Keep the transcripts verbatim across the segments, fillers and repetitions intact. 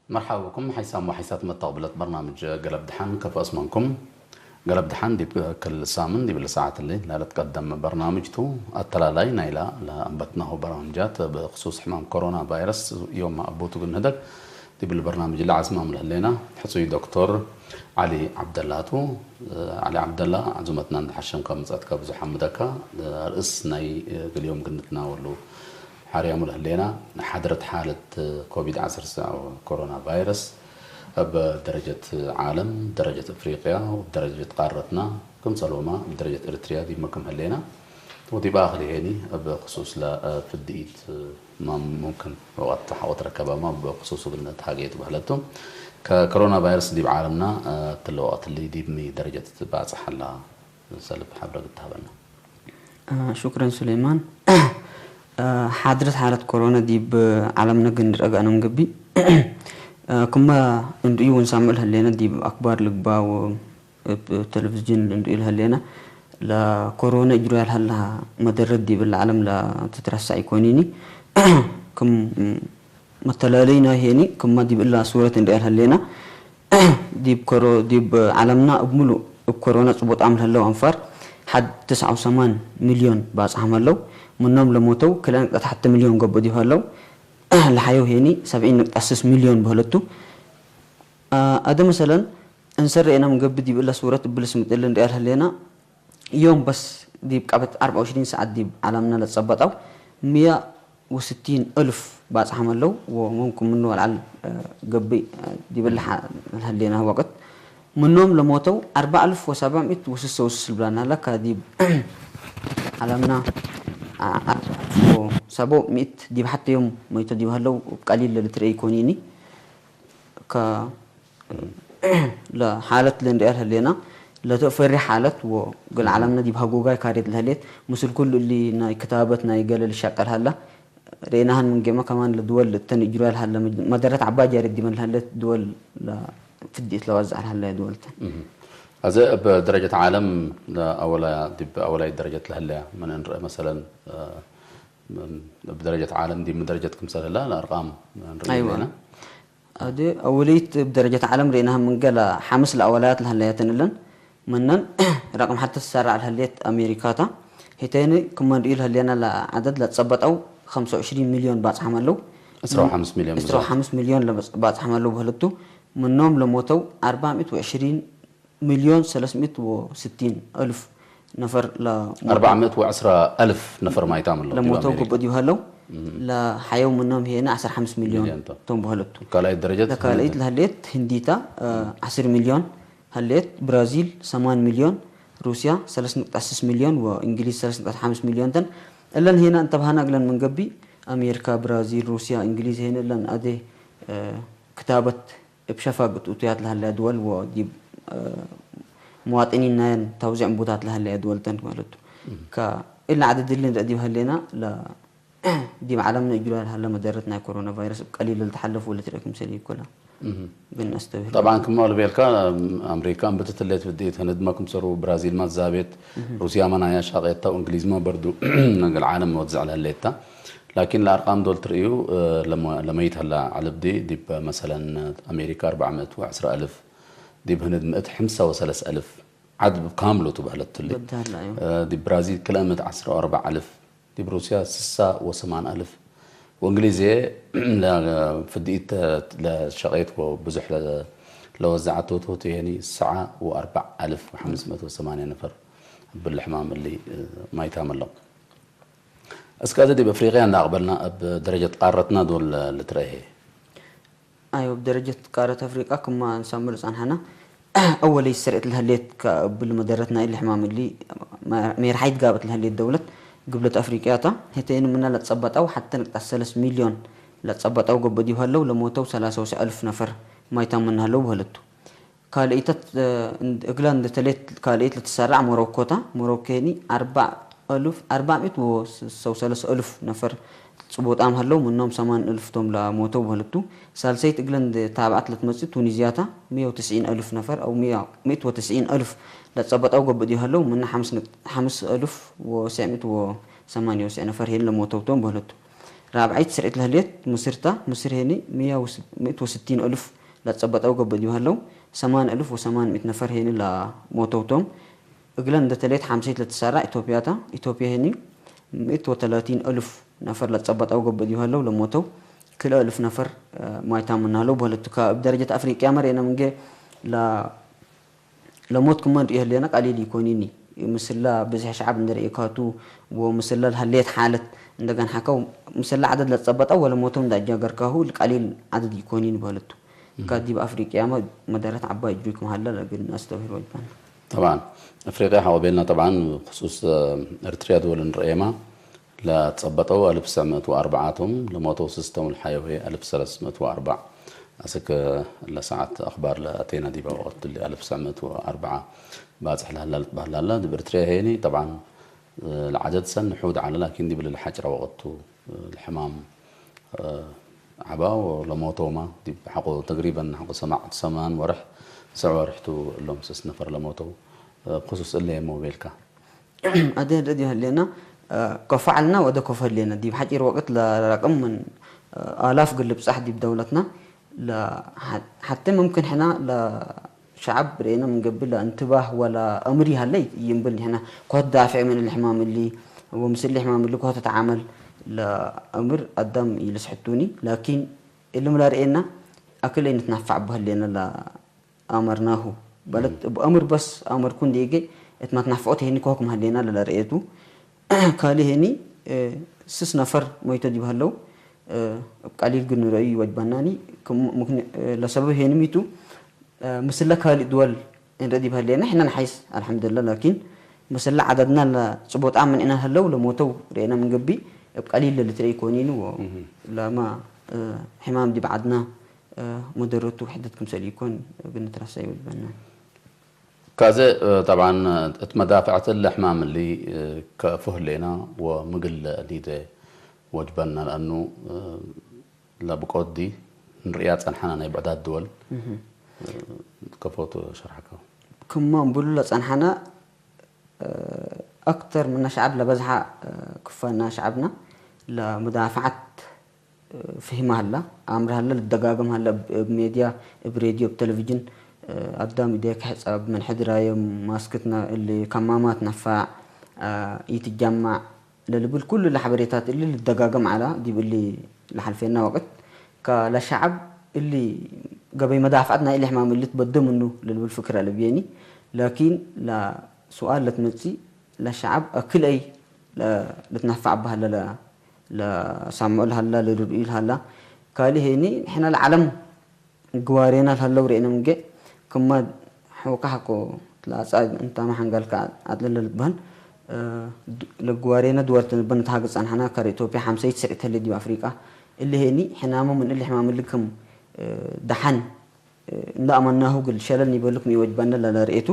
መርሐባ ብኩም ሐይሳም ወሐይሳት መተቅብለት በርናምጅ ገለብ ደሐን፣ ከፎ እስመንኩም። ገለብ ደሐን ዲብ ክል ሳምን ዲብ እሊ ሰዓት እሊ ለልትቀደም በርናምጅ ቱ። አተላላይ ናይላ ለአንበትናሁ በርናምጃት እብ ክሱስ ሕማም ኮሮና ቫይረስ ዮም አቡቱ እግል ንህደግ ዲብ እሊ በርናምጅ ለዐዝማም ለህሌና ሕጹይ ዶክቶር ዐሊ ዐብደላ ቱ። ዐሊ ዐብደላ፣ ዐዙመትና እንዴ ሐሸምከ ምጸአትከ ብዙሕ ሐምደካ። አርእስ ናይ እግል ዮም እግል ንትናወሉ ሐርያሙ ለህሌና፣ ሓድረት ሓለት ኮቪድ ዐሰርተ ኮሮና ቫይረስ እብ ደረጀት ዓለም፣ ደረጀት እፍሪቅያ ወደረጀት ቃረትና፣ ክምሰልሁመ እብ ደረጀት ኤረትርያ ዲብመ ክም ህሌና፣ ወዲብ አክል ሄኒ እብ ክሱስ ለፍድኢት ማም ሙምክን ወቅት ወትረከበመ እብ ክሱስ እግል ንትሃጌ ቱ በህለቱ። ከኮሮና ቫይረስ ዲብ ዓለምና እትለ ወቅት እሊ ዲብ ሚ ደረጀት ትባጽሕ ሀላ? ሰልፍ ሐብረ ግታበና። አ፣ ሹክረን ሱሌማን። አ፣ ሓድረት ሓለት ኮሮና ዲብ ዓለምነ እግል ንርአ ገአነ ምን ገብእ፣ አ፣ ክመ እንርእዩ ወንሰምዕ ለህሌነ ዲብ አክባር ልግባእ ወእብ ቴሌቪዥን እንርእዩ ለህሌነ፣ ለኮሮና እጅርያ ለሀለ መደረት ዲብ እለ ዓለም ለትትረሳዕ ኢኮኒኒ። ክም መተላለይ ናይ ሄኒ ክመ ዲብ እለ ሱረት እንርኤ ለህሌነ፣ ዲብ ኮሮ-፣ ዲብ ዓለምና እብ ምሉእ እብ ኮሮና ጽቡጣም ለህለው አንፋር ሐድ ትስዐ ወሰማን ሚልዮን ባጽሓም ህለው። ምኖም ለሞተው ክልኤ ነቅጠት ሐተ ሚልዮን ገብእ ዲብ ህለው፣ ለሐየው ሄኒ ሰብዒን ነቅጠት ስስ ሚልዮን በህለቱ። አ-፣ አደ መሰለን እንሰር ርኤና ምን ገብእ ዲብ እለ ሱረት እብ ልስምጥ እሊ እንርኤ ለህሌና፣ ዮም በስ ዲብ ቀበት አርበዕ ወዕሽሪን ሰዓት ዲብ ዓለምነ ለጸበጠው ምየ ወስቲን እልፍ ባጽሓም ህለው ወሙምክን ምኑ ወለዐል፣ እ፣ ገብእ፣ እ፣ ዲብ እለ ሐ-፣ ለህሌነ ወቅት ምኖም ለሞተው አርበዕ እልፍ ወሰብዕ ምእት ወስሰ ወስስ ልብላና ለካ ዲብ ዓለምና አ-፣ አርበዕ እልፍ ወሰብዕ ምእት ዲብ ሐቴ ዮም መይቶ ዲብ ህለው እብ ቀሊል ለልትርኤ ኢኮኒኒ። ከ-፣ ለሓለት ለእንርኤ ለህሌና፣ ለተፈሪ ሓለት ወእግል ዓለምነ ዲብ ሀጎጋይ ካሬት ለህሌት፣ ምስል ኩሉ እሊ ናይ ክታበት ናይ ገሌ ልሸቀል ሀላ፣ ርኤናሀን ምን ጌመ ከማን ለድወል እተን እጅርያ ለሀለ መደረት ዐባይ ጃሬት ዲበን ለህሌት ድወል ለፍድኢት ለወዝዕ ለሀለ ድወል ተን። እህ። አዜ እብ ደረጀት ዓለም ለአወላ-፣ ዲብ አወላይ ደረጀት ለህለያ ምን እንርአ መሰለን፣ እ፣ ምን እብ ደረጀት ዓለም ዲብ ምን ደረጀት ክምሰል ህላ ለአርቃም እንርአ አይዋ። ህሌና። አዲ አወለይት እብ ደረጀት ዓለም ርኤናሀ ምን ገለ ሐምስ ለአወላያት ለሀለያትን እለን፣ ምነን ረቅም ሐተ ትሰራዕ ለሀሌት አሜሪካ ታ። ሄተይኒ ክመ ንርእዩ ለሀሌና ለዐደድ ለጸበጠው ኸምሰ ወዕሽሪን ሚልዮን ባጽሓም ዐለው። ዕስራ ወሐምስ ሚልዮን ዕስራ ወሐምስ ሚልዮን ለበጽ-፣ ባጽሓም ዐለው በህለቱ። ምኖም ለሞተው አርበዕ ምእት ወዕሽሪን ሚልዮን ሰለስ ምእት ወስቲን እልፍ ነፈር ለሞተው፣ አርበዕ ምእት ወዕስራ አልፍ ነፈር ማይታም ለው ዲብ ለሞተው አሜሪካ። ግብእ ዲብ ሀለው፣ እም። ለሐየው ምኖም ሄነ ዐሰርተ ሐምስ ሚልዮን ሚልዮን ቶም። ቶም በህለቱ። ካልኣይት ደረጀት ለካልኣይት ህንዲ። ለህሌት ህንዲታ፣ እ፣ እም። ዐስር ሚልዮን ህሌት፣ ብራዚል ሰማን ሚልዮን፣ ሩስያ ሰለስ ነጥብ ስስ ሚልዮን ወእንግሊዝ ሰለስ ነጥብ ሐምስ ሚልዮን ተን። እለን ሄነ እንተብሃና እግለን ምን ገብእ፣ አሜሪካ፣ ብራዚል፣ ሩስያ፣ እንግሊዝ ሄነ እለን አዴ፣ እ፣ ክታበት እብ ሸፋግ እት እቱያት ለሀለያ ድወል ወዲብ፣ እ፣ ሙዋጥኒን ናየን ተውዜዕ እምቡታት ለሀለያ ድወል ተን ማለት ቱ። እም። ከእለ ዐደድ እሊ እንርአ ዲብ ሀሌና፣ ለ-፣ ዲብ ዓለምነ እጅሎ ለሀለ መደረት ናይ ኮሮና ቫይረስ እብ ቀሊል ለልትሐለፍ ወለትርኤ ክምሰል ኢኮላ። እም። ግን አስተብህል። ጠብዓን ክመ ለቤልካ፣ አምሪካ እምብትት ህሌት ብድኢት ህንድመ ክምሰሉ ብራዚልመ ዛቤት፣ እም። ሩስያመ ናያ ሻቄት ተ ወእንግሊዝመ በርዱ እግል ዓለም ወትዘዕ ለህሌት ተ። ላኪን ለአርቃም ዶል ትርእዩ፣ እ፣ ለመ-፣ ለመይት ሀላ ዐለብዲ፣ ዲብ መሰለን አሜሪካ አርበዕ ምእት ወዐስራ አልፍ፣ ዲብ ህንድ ምእት ሐምሳ ወሰለስ አልፍ፣ ዐድ ካምሉ ቱ በህለት ቱ እሊ። በዳል፣ አዮ። እ፣ ዲብ ብራዚል ክልኤ ምእት ዐስራ ወአርበዕ አልፍ፣ ዲብ ሩስያ ስሳ ወሰማን አልፍ፣ ወእንግሊዝ ለ-፣ ፍድኢት ለሸቄት ወብዙሕ ለ-፣ ለወዘዐት ቱ፣ ቱ የኒ ሰዓ ወአርበዕ አልፍ ወሐምስ ምእት ወሰማንያ ነፈር እብሊ ሕማም እሊ፣ እ፣ ማይታም አለው። እስከ አዜ ዲብ አፍሪቅያ እንዳ አቅበልና፣ እብ ደረጀት ቃረትና ዶል ልትረኤ? አዮ፣ እብ ደረጀት ቃረት አፍሪቃ ክማ እንሰምር ጸንሐና፣ አወለይት ሰርዕት ለህሌት ከእብል መደረት ናይ እሊ ሕማም እሊ ሜርሓይት ጋብአት ለህሌት ደውለት ግብለት አፍሪቅያ ታ። ህተ እኒ ምነ ለጸበጠው ሐተ ንቅጠት ሰለስ ሚልዮን ለጸበጠው ገብእ ዲብ ሀለው፣ ለሞተው ሰላሳ ወሰዕ አልፍ ነፈር ማይታም ምነ ሀለው በህለቱ። ካልኢተት፣ እ፣ እግለ እንዴ ተሌት ካልኢት ለትሰራዕ ሞሮኮ ተ። ሞሮኮ ሄኒ አርበዕ አልፍ፣ አርበዕ ምእት ወሰው ሰለስ አልፍ ነፈር ጽቡጣም ሀለው፣ ምኖም ሰማን አልፍ ቶም ለሞተው በህለቱ። ሳልሰይት እግለ እንዴ ታብዐት ለትመጽእ ቱኒዝያ ተ። ምእት ወትስዒን አልፍ ነፈር አው ምእት ወትስዒን አልፍ ለጸበጠው ገብእ ዲብ ሀለው፣ ምነ ሐምስ ን-፣ ሐምስ አልፍ ወትስዕ ምእት ወሰማንያ ወትስዕ ነፈር ሄኒ ለሞተው ቶም በህለቱ። ራብዐይት ስርዕት ለህሌት ምስር ተ። ምስር ሄኒ ምእት ወስቲን እልፍ ለጸበጠው ገብእ ዲብ ሀለው፣ ሰማን እልፍ ወሰማን ምእት ነፈር ሄኒ ለሞተው ቶም። እግለን እንደ ተሌት ሓምሰይት ለትሰራዕ ኢትዮጵያ ተ። ኢትዮጵያ ሄኒ ምእት ወተላቲን እልፍ ነፈር ለጸበጠው ገብእ ዲብ ሀለው፣ ለሞተው ክልኤ እልፍ ነፈር ማይታም ምናለው በህለቱ። ከእብ ደረጀት አፍሪቅያ መርኤነ ምንጌ ለ ለሞት ክመ እንርእዩ ህሌነ ቀሊል ኢኮኒኒ። ምስለ ብዝሒ ሸዐብ እንዴ ረኤካቱ ወምስለ ለህሌት ሓለት እንዴ ገንሐከው፣ ምስለ ዐደድ ለትጸበጠው ወለሞቶም እንዴ አጃገርካሁ፣ ቀሊል ዐደድ ኢኮኒኒ በህለቱ። እም። ከዲብ አፍሪቅያመ መደረት ዐባይ እጅ ክም ሀለ ለእግል ነአስተብህር ወጅበነ። ጠብዓን፣ አፍሪቅያ ሐቆ ቤልና፣ ጠብዓን፣ ብክሱስ፣ እ፣ ኤርትርያ ድወል እንርኤማ፣ ለትጸበጠው አልፍ ትሰዕ ምእት ወአርበዓ ቶም፣ ለሞተው ስስተው ለሐየዌ አልፍ ሰለስ ምእት ወአርበዕ። አስክ ለሰዓት አኽባር ለአቴና ዲበ ወቅት እሊ አልፍ ትሰዕ ምእት ወአርበዓ ባጽሕ ለሀላ ልትበህል ሀላ። ዲብ ኤርትርያ ሄኒ ጠብዓን ለዐደድ ሰኒ ሑድ ዐለ፣ ላኪን ዲብ ለሐጭረ ወቅቱ ለሕማም ዐባ ወለሞተውማ ዲብ ሐቆ ተቅሪበን ሐቆ ሰማዕ ሰማን ወርሕ፣ ሰዕ ወርሕ ቱ እሎም ስስ ነፈር ለሞተው። ብክሱስ እለ የሞ ቤልካ። አደ እንዴ ዲብ ህሌነ፣ እ፣ ከፎ ዐልነ ወአደ ከፎ ህሌነ። ዲብ ሐጪር ወቅት ለረቅም ምን፣ እ፣ አላፍ እግል ልብጸሕ ዲብ ደውለትነ፣ ለ-፣ ሐ-፣ ሐቴ ሙምክን ሕነ ለሸዐብ ብርኤነ ምን ገብእ ለእንትባህ ወለ አምር ይሀለ ይእምብል። ሕነ ኮት ዳፍዕ ምን እሊ ሕማም እሊ፣ ወምስል እሊ ሕማም እሊ ኮት ተዓመል ለአምር አዳም ኢልስሕቱኒ። ላኪን እሊ ምን ለርኤነ አክል ኢንትነፋዕ እቡ ህሌነ ለ-፣ አመርናሁ። በለት እም። እብ አምር በስ አመርኩ እንዴ እጌ እት መትናፍዖት ሄኒ ከሆክም ሀሌና ለለርኤቱ። ካሊ ሄኒ፣ እ፣ ስስ ነፈር ሞይተ ዲብ ሀለው፣ እ፣ እብ ቀሊል ግን ንረዩ ይወጅበናኒ። ክም-፣ ምክን-፣ እ፣ ለሰበብ ሄኒ ሚቱ፣ እ፣ ምስለ ካልእ ድወል እንረ ዲብ ሀሌና፣ ሕነ ነሐይስ አልሐምድላ። ላኪን፣ ምስለ ዐደድና ለጽቦጣ ምን እነ ሀለው ለሞተው ርኤና ምን ገብእ፣ እብ ቀሊል ለልትረኢ ኢኮኒን ወ-፣ እም። ለማ፣ እ፣ ሕማም ዲብ ዐድና፣ እ፣ መደረቱ ውሕደት ክምሰል ኢኮን እግል ንትረሰ ይወጅበና። ካዜ፣ እ፣ ጠብዓን፣ እት መዳፍዐት እለ ሕማም እሊ፣ እ፣ ከእፎ ህሌና ወምግል ሊደ ወጅበና፣ ለአኑ፣ እ፣ ለብቆት ዲ ንርእያ ጸንሐና ናይ ብዕዳት ድወል፣ እህ። እ፣ ከፎ ቱ ሸርሐከው። ክመ እምብሉ ለጸንሐና፣ እ፣ አክተር ምነ ሸዐብ ለበዝሐ፣ እ፣ ክፋና ሸዐብና ለመዳፍዐት ፍህመ ሀላ፣ አምር ሀለ፣ ልደጋገም ሀለ፣ እብ፣ እብ ሜድያ፣ እብ ሬድዮ፣ እብ ቴሌቪጅን፣ እ፣ አዳም እዴከ ሕጸብ፣ ምን ሕድራየ፣ ማስክት ነ-፣ እሊ ከማማት ነፋዕ፣ አ፣ ኢትጀማዕ ለልብል ኩሉ ለሐበሬታት እሊ ልደጋገም ዐላ። ዲብ እሊ ለሐልፌና ወቅት፣ ከለሸዐብ እሊ ገበይ መዳፍዐት ናይ እሊ ሕማም እሊ ትበደ ምኑ ለልብል ፍክር አለብየኒ። ላኪን፣ ለሱኣል ለትመጽእ፣ ለሸዐብ አክል አይ ለ-፣ ልትነፈዕ በሀለ ለ-፣ ለሰምዑ ለሀላ፣ ለርድኡ ለሀላ። ካልእ ሄኒ፣ ንሕነ ለዓለም ግዋሬና ለሀለው ርኤነ ምንጌ፣ ክመ ሑከ ሐቆ ትላጻ እንታመ ሐንጋልከ አጥለለ ልትበህል፣ እ፣ ድ-፣ ለግዋሬነ ድወል ትንበ ንትሃግጽ ጸንሐና፣ ከረ ኢትዮጵያ ሐምሰይት ስርዕት ህሌት ዲብ አፍሪቃ። እሊ ሄኒ፣ ሕናመ ምን እሊ ሕማም እሊ ክም፣ እ፣ ደሐን፣ እ፣ እንደ አመናሁ እግል ሸለል ኒበሉ ክም ኢወጅበነ ለለርኤቱ።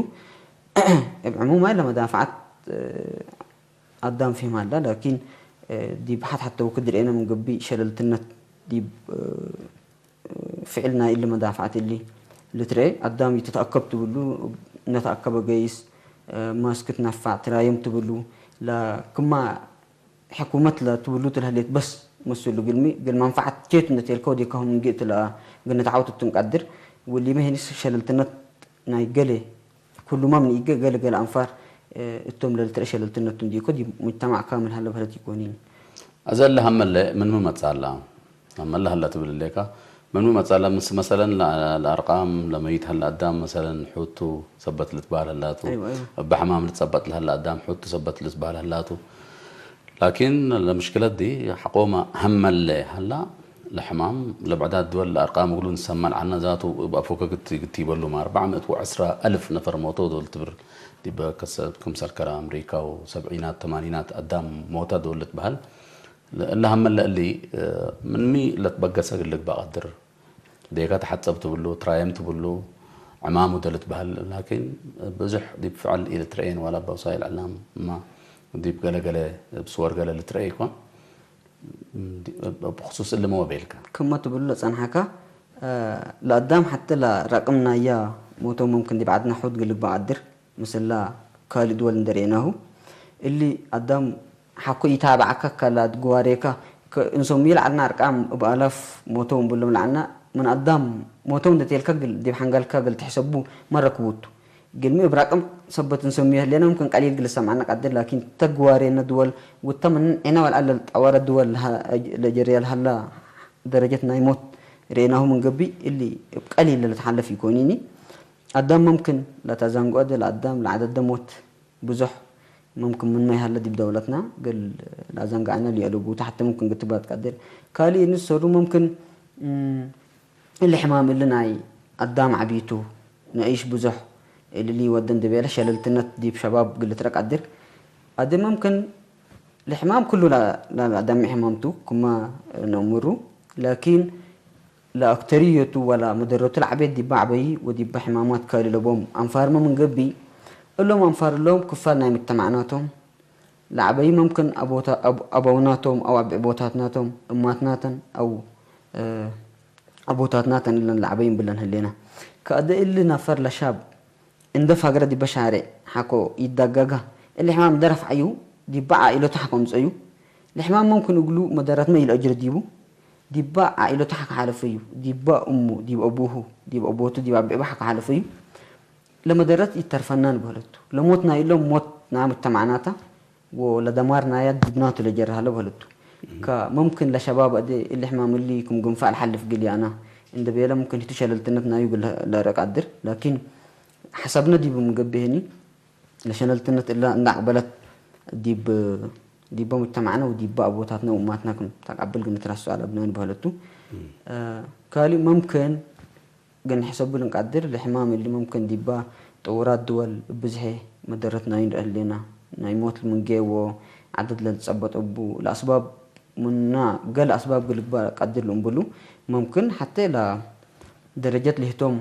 እብ ዕሙማይ ለመዳፈዓት፣ እ፣ አዳም ፊህም ሀላ፣ ላኪን፣ እ፣ ዲብ ሐት ሐተ ወክድ ርኤነ ምን ገብእ ሸለልትነት ዲብ፣ እ፣ ፍዕል ናይ እሊ መዳፍዐት እሊ ልትርኤ። አዳም ኢትትአከብ ትብሉ፣ እብ ነተአከበ ገይስ፣ እ፣ ማስክ ትነፋዕ ትራየም ትብሉ፣ ለክማ ሕኩመት ለትብሉቱ ለህሌት በስ መስሉ እግልሚ፣ እግል መንፈዐት ቼቱ እንዴ ቴልከ ወዴካሁ ምን ጌእት ለእግል ንትዓወት እቱ እንቀድር። ወሊመ ሄኒስ ሸለልትነት ናይ ገሌ፣ ኩሉመ ምን ኢገ ገሌ ገሌ አንፋር፣ እ፣ እቶም ለልትርኤ ሸለልትነቱ እንዲኮ ዲብ ሙጅተማዕ ካምል ሀለ በህለት ኢኮኒን። አዘ እለ ሀመለ ምንመ መጽአላ? ሀመለ ሀለ ትብል እሌካ፣ ምንመ መጽአላ? ምስ መሰለን ለ-፣ ለአርቃም ለመይት ሀለ አዳም መሰለን ሑቱ ሰበት ልትበሀል ሀላቱ፣ አይወ፣ አይወ። እበ ሕማም ልትጸበጥ ለሀለ አዳም ሑቱ ሰበት ልትበሀል ሀላቱ። ላኪን ለምሽክለት ዲ ሐቆመ ሀመለ ሀላ፣ ለሕማም ለብዕዳት ድወል ለአርቃም እግሉ ንሰመዕ ዐልነ ዛቱ እብ አፎከ ግት-፣ ግትይበሉመ አርበዕ ምእት ወዕስረ አልፍ ነፈር ሞተው ዶል ትብር ዲበ ከሰ-፣ ክምሰል ከረ አምሪካ ወሰብዒናት ተማኒናት አዳም ሞተ ዶል ልትበሀል። እለ ሀመለ እሊ፣ እ፣ ምንሚ ለትበገሰ እግል ልግበእ ቀድር። ዴከ ተሐጸብ ትብሉ፣ ትራየም ትብሉ፣ ዕማም ወደ ልትበህል፣ ላኪን ብዙሕ ዲብ ፍዕል ኢልትረኤን ወላ እብ ወሳይል እዕላም እማ ዲብ ገለ ገለ እብ ስወር ገለ ልትረኤ ኢኮን። እብ ክሱስ እሊ ሚ ወቤልከ? ክመ ትብሉ ለጸንሐከ፣ እ፣ ለአዳም ሐቴ ለረቅም ናያ ሞቶ ሙምክን ዲብ ዐድነ ሑድ እግል ልግበእ ቀድር። ምስላ ካልእ ድወል እንዴ ርኤናሁ፣ እሊ አዳም ሐቆ ኢታብዐከ ከላድ ግዋሬከ ከእንሶምዬ ለዐልና አርቃም እብ አላፍ ሞተው እምብሎም ለዐልና፣ ምን አዳም ሞተው እንዴ ቴልከ እግል ዲብ ሐንገልከ እግል ትሕሰቡ መ ረክቡቱ። እግልሚ እብ ራቅም ሰበት እንሶምዬ ህሌነ፣ ምክን ቀሊል እግል ልሰምዐነ ቀድር፣ ላኪን ተ ግዋሬነ ድወል ውተ ምን ዔነ ወልዐል ለልጠወረ ድወል ለሀ-፣ ለጀርየ ለሀላ ደረጀት ናይ ሞት ርኤናሁ ምን ገብእ፣ እሊ እብ ቀሊል ለልትሓለፍ ኢኮኒኒ። አዳም መምክን ለተዘንግኦ ደ ለአዳም ለዐደደ ሞት ብዙሕ መምክን ምንመ ይሀለ ዲብ ደውለትና እግል ለአዘንግዐነ ለአለቡ ተ ሐቴ መምክን ግትባት ቀድር። ካልእ እንሰሩ መምክን፣ እም፣ እሊ ሕማም እሊ ናይ አዳም ዐቢቱ ነኢሽ ብዙሕ እሊ ወደ እንዴ ቤለ ሸለልትነት ዲብ ሸባብ እግል ልትረ ቀድር። አደ መምክን ለሕማም ክሉ ለ-፣ ለ-፣ ለአዳሚ ሕማም ቱ ክመ ነእምሩ፣ ላኪን ለአክተርየቱ ወለመደረቱ ለዐቤት ዲበ ዐበዪ ወዲበ ሕማማት ካልእ ለቦም አንፋርመ ምን ገብእ፣ እሎም አንፋር እሎም ክፋል ናይ ምጅተማዕናቶም ለዐበዪ መምክን አቦታ-፣ አብ-፣ አበውናቶም አው አብዕቦታትናቶም፣ እማትናተን አው፣ እ፣ አቦታትናተን እለን ለዐበዪ እምብለን ህሌነ። ከአደ እሊ ነፈር ለሻብ እንደ ፋግረ ዲበ ሻሬዕ ሐቆ ኢዳጋጋ፣ እሊ ሕማም እንደ ረፍዐዩ፣ ዲበ ዓኢለቱ ሐቆ ምጸዩ። ለሕማም መምክን እግሉ መደረትመ ኢለአጅር ዲቡ፣ ዲበ ዓኢለቱ ሐቆ ሓለፈዩ፣ ዲበ እሙ፣ ዲብ አቡሁ፣ ዲብ አቦቱ፣ ዲብ አብዕቡ ሐቆ ሓለፈዩ። ለመደረት ኢተርፈናን በህለቱ። ለሞት ናይ እሎም ሞት ናይ ሙጅተማዕናታ ወለደማር ናያ ዲብናቱ ለጀርሃለ በህለቱ። ከመምክን ለሸባብ አደ እሊ ሕማም እሊ ክም ግንፋዕ ለሐልፍ ግልያና እንደ ቤለ፣ ምክን ህቱ ሸለልትነት ናዩ እግል ለአረቃድር። ላኪን ሐሰብነ ዲብ ምገብእ ህኒ፣ ለሸለልትነት እለ እንደ አቅበለት ዲብ፣ ዲበ ሙጅተማዕነ ወዲበ አቦታትነ ወእማትነ ክም ተቀብል ግንትረሱ አለብነ በህለቱ። እ፣ ካልእ መምክን ግን ሕሰቡ ልንቀድር፣ ለሕማም እሊ መምክን ዲባ ጥውራት ድወል እብ ብዝሔ መደረት ናዩ እንዴ ህሌና፣ ናይ ሞት ምንጌ ወዐደድ ለልትጸበጥ እቡ፣ ለአስባብ ምና ገሌ አስባብ እግል ልግባእ ቀድር ልእምብሉ፣ መምክን ሐቴ ለደረጀት ልህቶም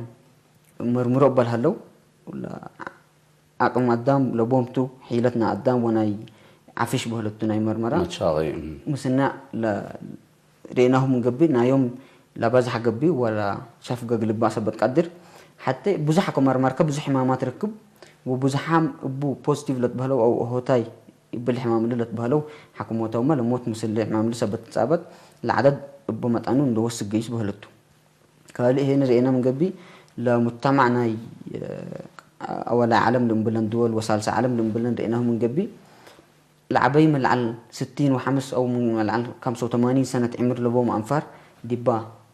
መርምሮ እበ ለሀለው፣ አቅም አዳም ለቦም ቱ፣ ሒለት ናይ አዳም ወናይ ዐፍሽ በህለቱ ናይ መርመራ መቻቂ፣ እም። ምስናዕ ለ-፣ ርኤናሁ ምን ገብእ፣ ናዮም ለበዝሐ ገብእ ወለ ሸፍገ ግልባእ ሰበት ቀድር። ሐቴ ብዙሕ ከመርመርከ ብዙሕ ሕማማት ርክብ፣ ወብዙሓም እቡ ፖዚቲቭ ለትበህለው አው ሆታይ እብል ሕማም እሊ ለትበህለው ሐክሞታውመ ለሞት ምስል ሕማም እሊ ሰበት ትጻበጥ፣ ለዐደድ እቡ መጠኑ እንደ ወስክ ገይስ በህለቱ። ካልእ ሄን ርኤነ ምን ገብእ፣ ለሙጅተማዕ ናይ፣ እ፣ አወላይ ዐለም ልእምብለን ድወል ወሳልሳይ ዐለም ልእምብለን ርኤናሁ ምን ገብእ፣ ለዐበይ ምን ለዐል ስቲን ወሐምስ አው ምን ለዐል ከምሰ ወተማኒን ሰነት ዕምር ለቦም አንፋር ዲባ፣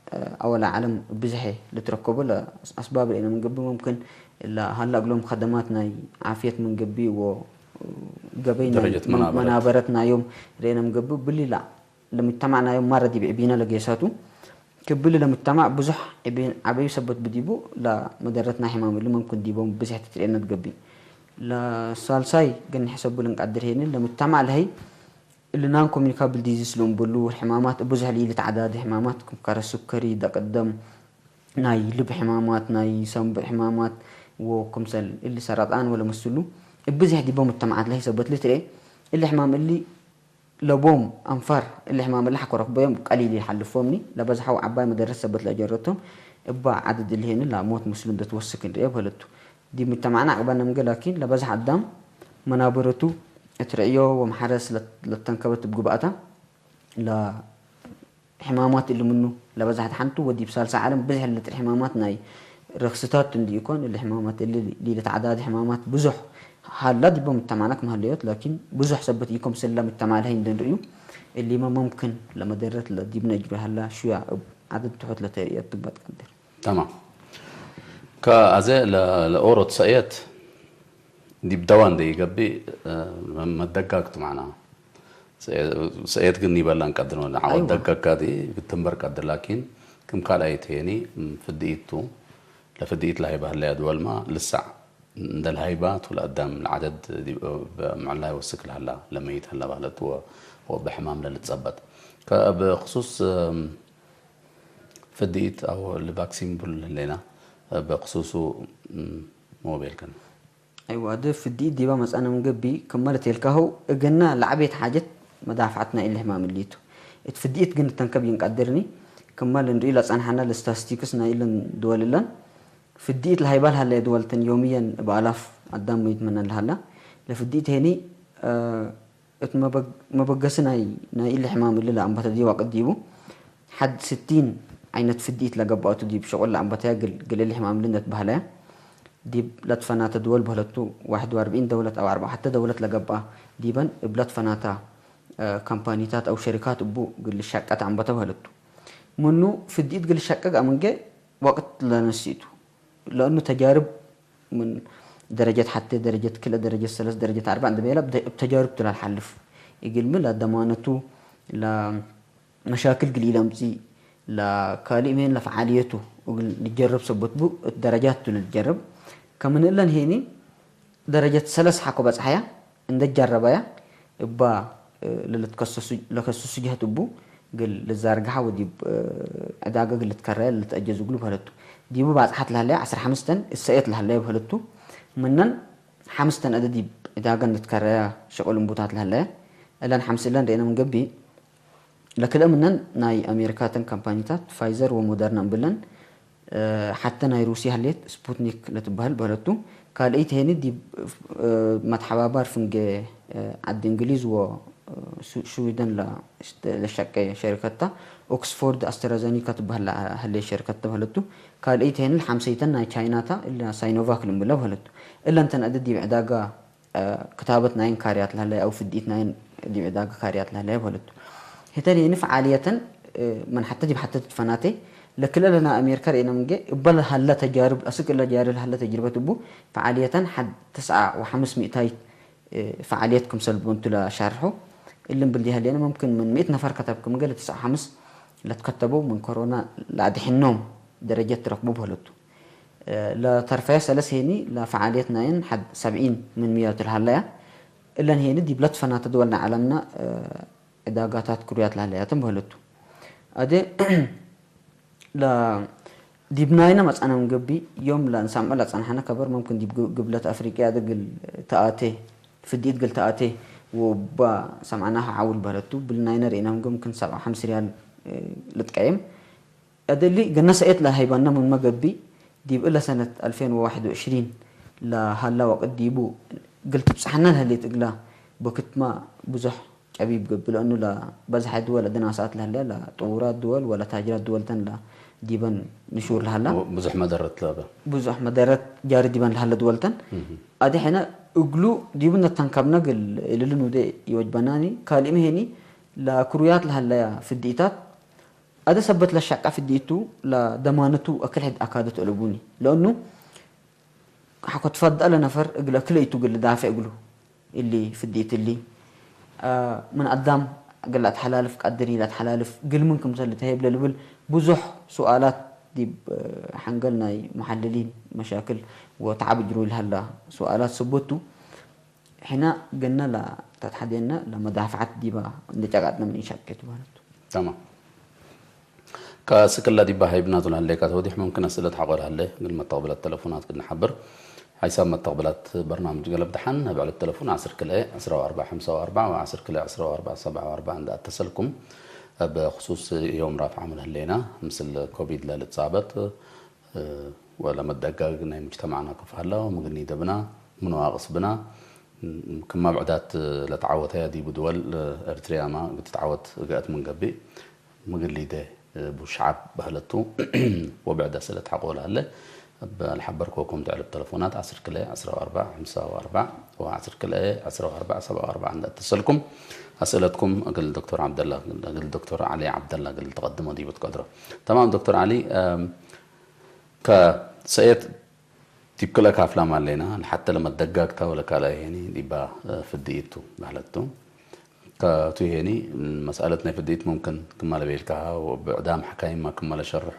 እ፣ አወላይ ዐለም ብዝሐ ልትረከቦ ለአስባብ ርኤነ ምን ገብእ፣ መምክን ለሀላ እግሎም ከደማት ናይ ዓፍየት ምን ገብእ ወገበይ ናይ ደረጀት መ-፣ መናበረት። መናበረት ናዮም ርኤነ ምን ገብእ፣ ብሊ ላ ለሙጅተማዕ ናዮም ማረ ዲብ ዕቢነ ለጌሳቱ። ክብል ለሙጅተማዕ ብዙሕ ዕቤን ዐበዩ ሰበት ብዲቡ፣ ለመደረት ናይ ሕማም እሊ መምክን ዲቦም ብዝሕ ትትርኤነት ገብእ። ለሳልሳይ ግን ሕሰቡ ልንቀድር ሄኒ፣ ለሙጅተማዕ ለሀይ እሊ ናን ኮሚኒካብል ዲዚስ ልእምብሉ ሕማማት ብዙሕ ለኢልትዓዳደ ሕማማት ክም ከረ ሱከሪ፣ ደቅደም፣ ናይ ልብ ሕማማት፣ ናይ ሰምብዕ ሕማማት ወክምሰል እሊ ሰረጣን ወለመስሉ እብ ብዝሕ ዲበ ሙጅተማዓት ለሀይ ሰበት ልትርኤ። እሊ ሕማም እሊ ለቦም አንፋር እሊ ሕማም እሊ ሐቆ ረክበዮም ቀሊል ኢሐልፎምኒ፣ ለበዝሐው ዐባይ መደረት ሰበት ለአጀረቶም፣ እባ ዐደድ እሊ ሄኒ ለሞት ምስሉ እንዴ ትወስክ እንርኤ በህለቱ። ዲብ ሙጅተማዕና አቅበነ ምገ ላኪን፣ ለበዝሐ አዳም መናበረቱ እት ርዕዮ ወመሐረስ ለት-፣ ለተንከበት እብ ግብአታ፣ ለ-፣ ሕማማት እሊ ምኑ ለበዝሐት ሐንቱ፣ ወዲብ ሳልሳይ ዐለም ብዝሕ ለልጥር ሕማማት ናይ ረክስታት እንዲ ኢኮን፣ እሊ ሕማማት እሊ ሊልትዓዳድ ሕማማት ብዙሕ ሀላ ዲበ ሙጅተማዕና ክም ሀለዮት፣ ላኪን ብዙሕ ሰበት ኢኮን፣ ምስለ ሙጅተማዕ ለሀይ እንዴ ንርእዩ፣ እሊመ መምክን ለመደረት ለዲብነ እጅሩ ሀላ ሹያ እብ ዐደድ ትሑት ለተርእየት ትግበእ ትቀድር። ተማም። ከአዜ ለ-፣ ለኦሮት ሰእየት ዲብ ደዋ እንዴ ኢገብእ፣ እ፣ መ-፣ መደጋግ ቱ መዕና። ሰ-፣ ሰእየት ግን ኒበላ እንቀድር ወለ ዐወት አይዋ። ደጋግ ካዲ ክትንበር ቀድር፣ ላኪን ክም ካልአይት ሄኒ፣ እም፣ ፍድኢት ቱ። ለፍድኢት ለሀይበ ህለያ ድወልማ ልሳዕ እንደ ለሀይባ ቱ ለአዳም ለዐደድ ዲብ፣ እ፣ በ-፣ ምዕላይ ወስክ ለሀላ፣ ለመይት ሀላ በህለት ወ-፣ ወበሕማም ለልትጸበጥ። ከ-፣ ብክሱስ፣ እም፣ ፍድኢት አው ለቫክሲን ቡል ህሌና፣ ብክሱሱ፣ እም፣ ሞቤል ከን። አይዋ፣ እደ ፍድኢት ዲባ መጽአነ ምን ገብእ፣ ክመ ለቴልካሁ እግልነ ለዐቤት ሓጀት መዳፍዐት ናይ እሊ ሕማም እሊ ቱ። እት ፍድኢት ግን ተንከብ ይንቀድርኒ፣ ክመ ለእንርእዩ ለጸንሐነ ለስታስቲክስ ናይ እለን ድወል እለን፣ ፍድኢት ለሀይባ ለሀለ ድወልተን ዮምየን እብ አላፍ አዳም መይት ምነን ለሀላ። ለፍድኢት ሄኒ፣ እ፣ እት መበግ-፣ መበገሲ ናይ፣ ናይ እሊ ሕማም እሊ ለአንበተ ዲብ ወቅት ዲቡ፣ ሐድ ስቲን ዓይነት ፍዲት ለገብአቱ ዲብ ሸቁል ለአንበተያ ግል፣ ግል እሊ ሕማም እሊ እንዴ ትበህለያ፣ ዲብ ለትፈናተ ድወል በህለቱ፣ ዋሕድ ወአርብዒን ደውለት አው አርበዓ ሐተ ደውለት ለገብአ ዲበን እብ ለትፈናታ፣ እ፣ ካምፓኒታት አው ሸሪካት እቡ ግል ሸቀት አንበተ በህለቱ። ምኑ ፍዲት ግል ሸቀቅ አምንጌ ወቅት ለነሲቱ። ለእኑ ተጃርብ ምን ደረጀት ሐቴ፣ ደረጀት ክልኤ፣ ደረጀት ሰለስ፣ ደረጀት አርበዕ እንዴ ቤለ እብ ተጃርብ ቱ ለልሓልፍ። እግልሚ ለደማነቱ፣ ለመሻክል ግል ኢለምጽእ፣ ለካልእ ሜን ለፈዓልየቱ እግል ልጀርብ ሰበት ቡ፣ እት ደረጃት ቱ ለልጀርብ። ከምን እለን ሄኒ ደረጀት ሰለስ ሐቆ በጽሐያ፣ እንዴ ጀረበያ እባ፣ እ፣ ለልትከሰሱ፣ ለከስሱ ጀህት እቡ እግል ልዛርግሐ ወዲብ፣ እ፣ ዕዳገ እግል ልትከረያ ለልትአጀዝ እግሉ በህለቱ። ዲቡ ባጽሐት ለህለያ ዐስር ሐምስተን እሰኤት ለህለያ በህለቱ። ምነን ሐምስተን እደ ዲብ ዕዳገ እንድትከረያ ሸቁል እንቡታት ለህለያ። እለን ሐምስ እለን ርኤነ ምን ገብእ፣ ለክልኤ ምነን ናይ አሜሪካተን ካምፓኒታት ፋይዘር ወሞደርና እምብለን፣ እ፣ ሐተ ናይ ሩስየ ህሌት ስፑትኒክ ለትበህል በህለቱ። ካልአይት ሄኒ ዲብ፣ እ፣ መትሐባባር ፍንጌ፣ እ፣ ዐድ እንግሊዝ ወ፣ እ፣ ሱ-፣ ሽዊደን ለ-፣ ለሸቄ ሸሪከት ተ፣ ኦክስፎርድ አስትራዘኒካ ትበህል ለሀሌት ሸሪከት ተ በህለቱ። ካልአይት ሄኒ ለሐምሰይተን ናይ ቻይና ተ፣ እለ ሳይኖቫክ ልምብለ በህለቱ። እለን ተን እደ ዲብ ዕዳጋ እ፣ ክታበት ናይን ካርያት ለህለየ አው ፍዲት ናይን ዲብ ዕዳገ ካርያት ለህለየ በህለቱ። ህተን ሄኒ ፈዓልየተን፣ እ፣ ምን ሐተ ዲብ ሐተ ትትፈናቴ፣ ለክልኤ ለናይ አሜሪካ ርኤነ ምንጌ፣ እበ ለሀለ ተጃርብ፣ አስክ እለ ጃሪ ለሀለ ተጅርበት እቡ፣ ፈዓልየተን ሐድ ትስዐ ወሐምስ ሚእታይት፣ እ፣ ፈዓልየት ክምሰል ቦንቱ ለሻርሖ። እሊ እምብል ዲብ ህሌነ፣ መምክን ምን ሚእት ነፈር ከተብክ ምንጌ፣ ለትስዐ ወሐምስ ለትከተበው ምን ኮሮና ለአድሕኖም ደረጀት ትረክቡ በህለቱ። ለተርፈየ ሰለስ ሄኒ ለፈዓልየት ናይን ሐድ ሰብዒን ምን ምያቱ ለሀለያ። እለን ሄኒ ዲብ ለትፈናተ ድወል ናይ ዐለምነ፣ እ፣ ዕዳጋታት ክሩያት ለሀለያትን በህለቱ። አዜ ለ-፣ ዲብ ናይነ መጽአነ ምን ገብእ፣ ዮም ለእንሰምዖ ለጸንሐነ ከበር፣ መምክን ዲብ ግ-፣ ግብለት አፍሪቅያ እግል ተአቴ፣ ፍዲት እግል ተአቴ ወእባ ሰምዐናሁ ዐውል በህለቱ። እብል ናይነ ርኤናሁ ምን ገብእ፣ ምክን ሰብዓ ሐምስ ርያል፣ እ፣ ልትቀየም። እሊ ገነ ሰእየት ለሀይባነ ምንመ ገብእ፣ ዲብ እለ ሰነት አልፌን ወዋሕድ ወዕሽሪን ለሀላ ወቅት ዲቡ እግል ትብጽሐነ ለህሌት እግላ፣ በክትመ ብዙሕ ጨቢብ ገብእ፣ ለእኑ ለበዝሐ ድወል አደናሰአት ለህለ፣ ለጥዉራት ድወል ወለታጅራት ድወል ተን ለዲበን ንሹር ለሀላ። ብዙሕ መደረት ለበ። ብዙሕ መደረት ጃሪ ዲበን ለሀለ ድወል ተን። እህ። አዲ ሕነ እግሉ ዲቡ ነተንከብነ እግል እልል ኑዴ ኢወጅበናኒ፣ ካልእመ ሄኒ ለክሩያት ለሀለያ ፍድኢታት፣ አደ ሰበት ለሸቀ ፍድኢቱ ለደማነቱ አክል ሕድ አካደት አለቡኒ። ለእኑ ሐቆ ትፈደአ ለነፈር እግለ ክልኢቱ እግል ልዳፌዕ እግሉ እሊ ፍድኢት እሊ፣ አ፣ ምን አዳም እግል ለአትሐላልፍ ቀድር ለአትሐላልፍ እግል ምን ክምሰል ልትሀየብ ለልብል ብዙሕ ሱኣላት ዲብ፣ አ፣ ሐንገል ናይ ሙሐልሊን መሻክል ወተዓብ እጅሩ ለሀላ ሱኣላት ሰቦቱ። ሕነ ገነ ለተትሐዴነ ለመዳፍዐት ዲበ እንዴ ጨቀጥነ ምን ኢሸቄ ቱ ማለት ቱ። ተማም። ከስክላ ዲበ ሀይብና ቱ ለሀሌካ ተወዲሕ፣ ሙምክን አስእለት ሐቆ ለሀሌ፣ እግል መተቅብላት ተለፎናት እግል ነሐብር። ሐይሳብ መተቅብላት በርናምጅ ገለብ ደሓን፣ እብ ዕለት ተለፎን ዐስር ክልኤ፣ ዕስራ ወአርበዕ፣ ሐምሳ ወአርበዕ ወዐስር ክልኤ፣ ዕስራ ወአርበዕ፣ ሰብዓ ወአርበዕ እንዴ አተሰልኩም፣ እብ ክሱስ ዮም ራፍዓሙ ለህሌና፣ ምስል ኮቪድ ለልትጻበጥ፣ እ፣ ወለመደጋግ ናይ ሙጅተማዕና ክፋለ ወምግን ሊደብና፣ ምን ዋቅስ ብና፣ ክም አብዕዳት ለተዓወተያ ዲቡ ድወል ኤርትርያመ እግል ትትዓወት ገአት ምን ገብእ፣ ምግል ሊደ እቡ ሸዐብ በህለቱ ወብዕድ አስእለት ሐቆ ለሀለ፣ እብ ለሐበርኮኩም ተዕልብ ተለፎናት ዐስር ክልኤ ዐስራ ወአርበዕ ሐምሳ ወአርበዕ ወዐስር ክልኤ ዐስራ ወአርበዕ ሰብዓ ወአርበዕ እንዴ አተሰልኩም፣ አስእለትኩም እግል ዶክተር ዐብደላ፣ እግል ዶክተር ዐሊ ዐብደላ እግል ተቀድሞ ዲቡ ትቀድሮ። ተማም ዶክተር ዐሊ፣ እም፣ ከሰእየት ዲብ ክልኤ ካፍላም ሀሌና፣ ለሐተ ለመደጋግታ ወለካልአይ ሄኒ ዲባ፣ እ፣ ፍድኢት ቱ በህለት ቱ። ከቱ ሄኒ፣ መስአለት ናይ ፍድኢት ሙምክን ክመ ለቤልካሃ ወብዕዳም ሐካይምመ ክመ ለሸርሑ፣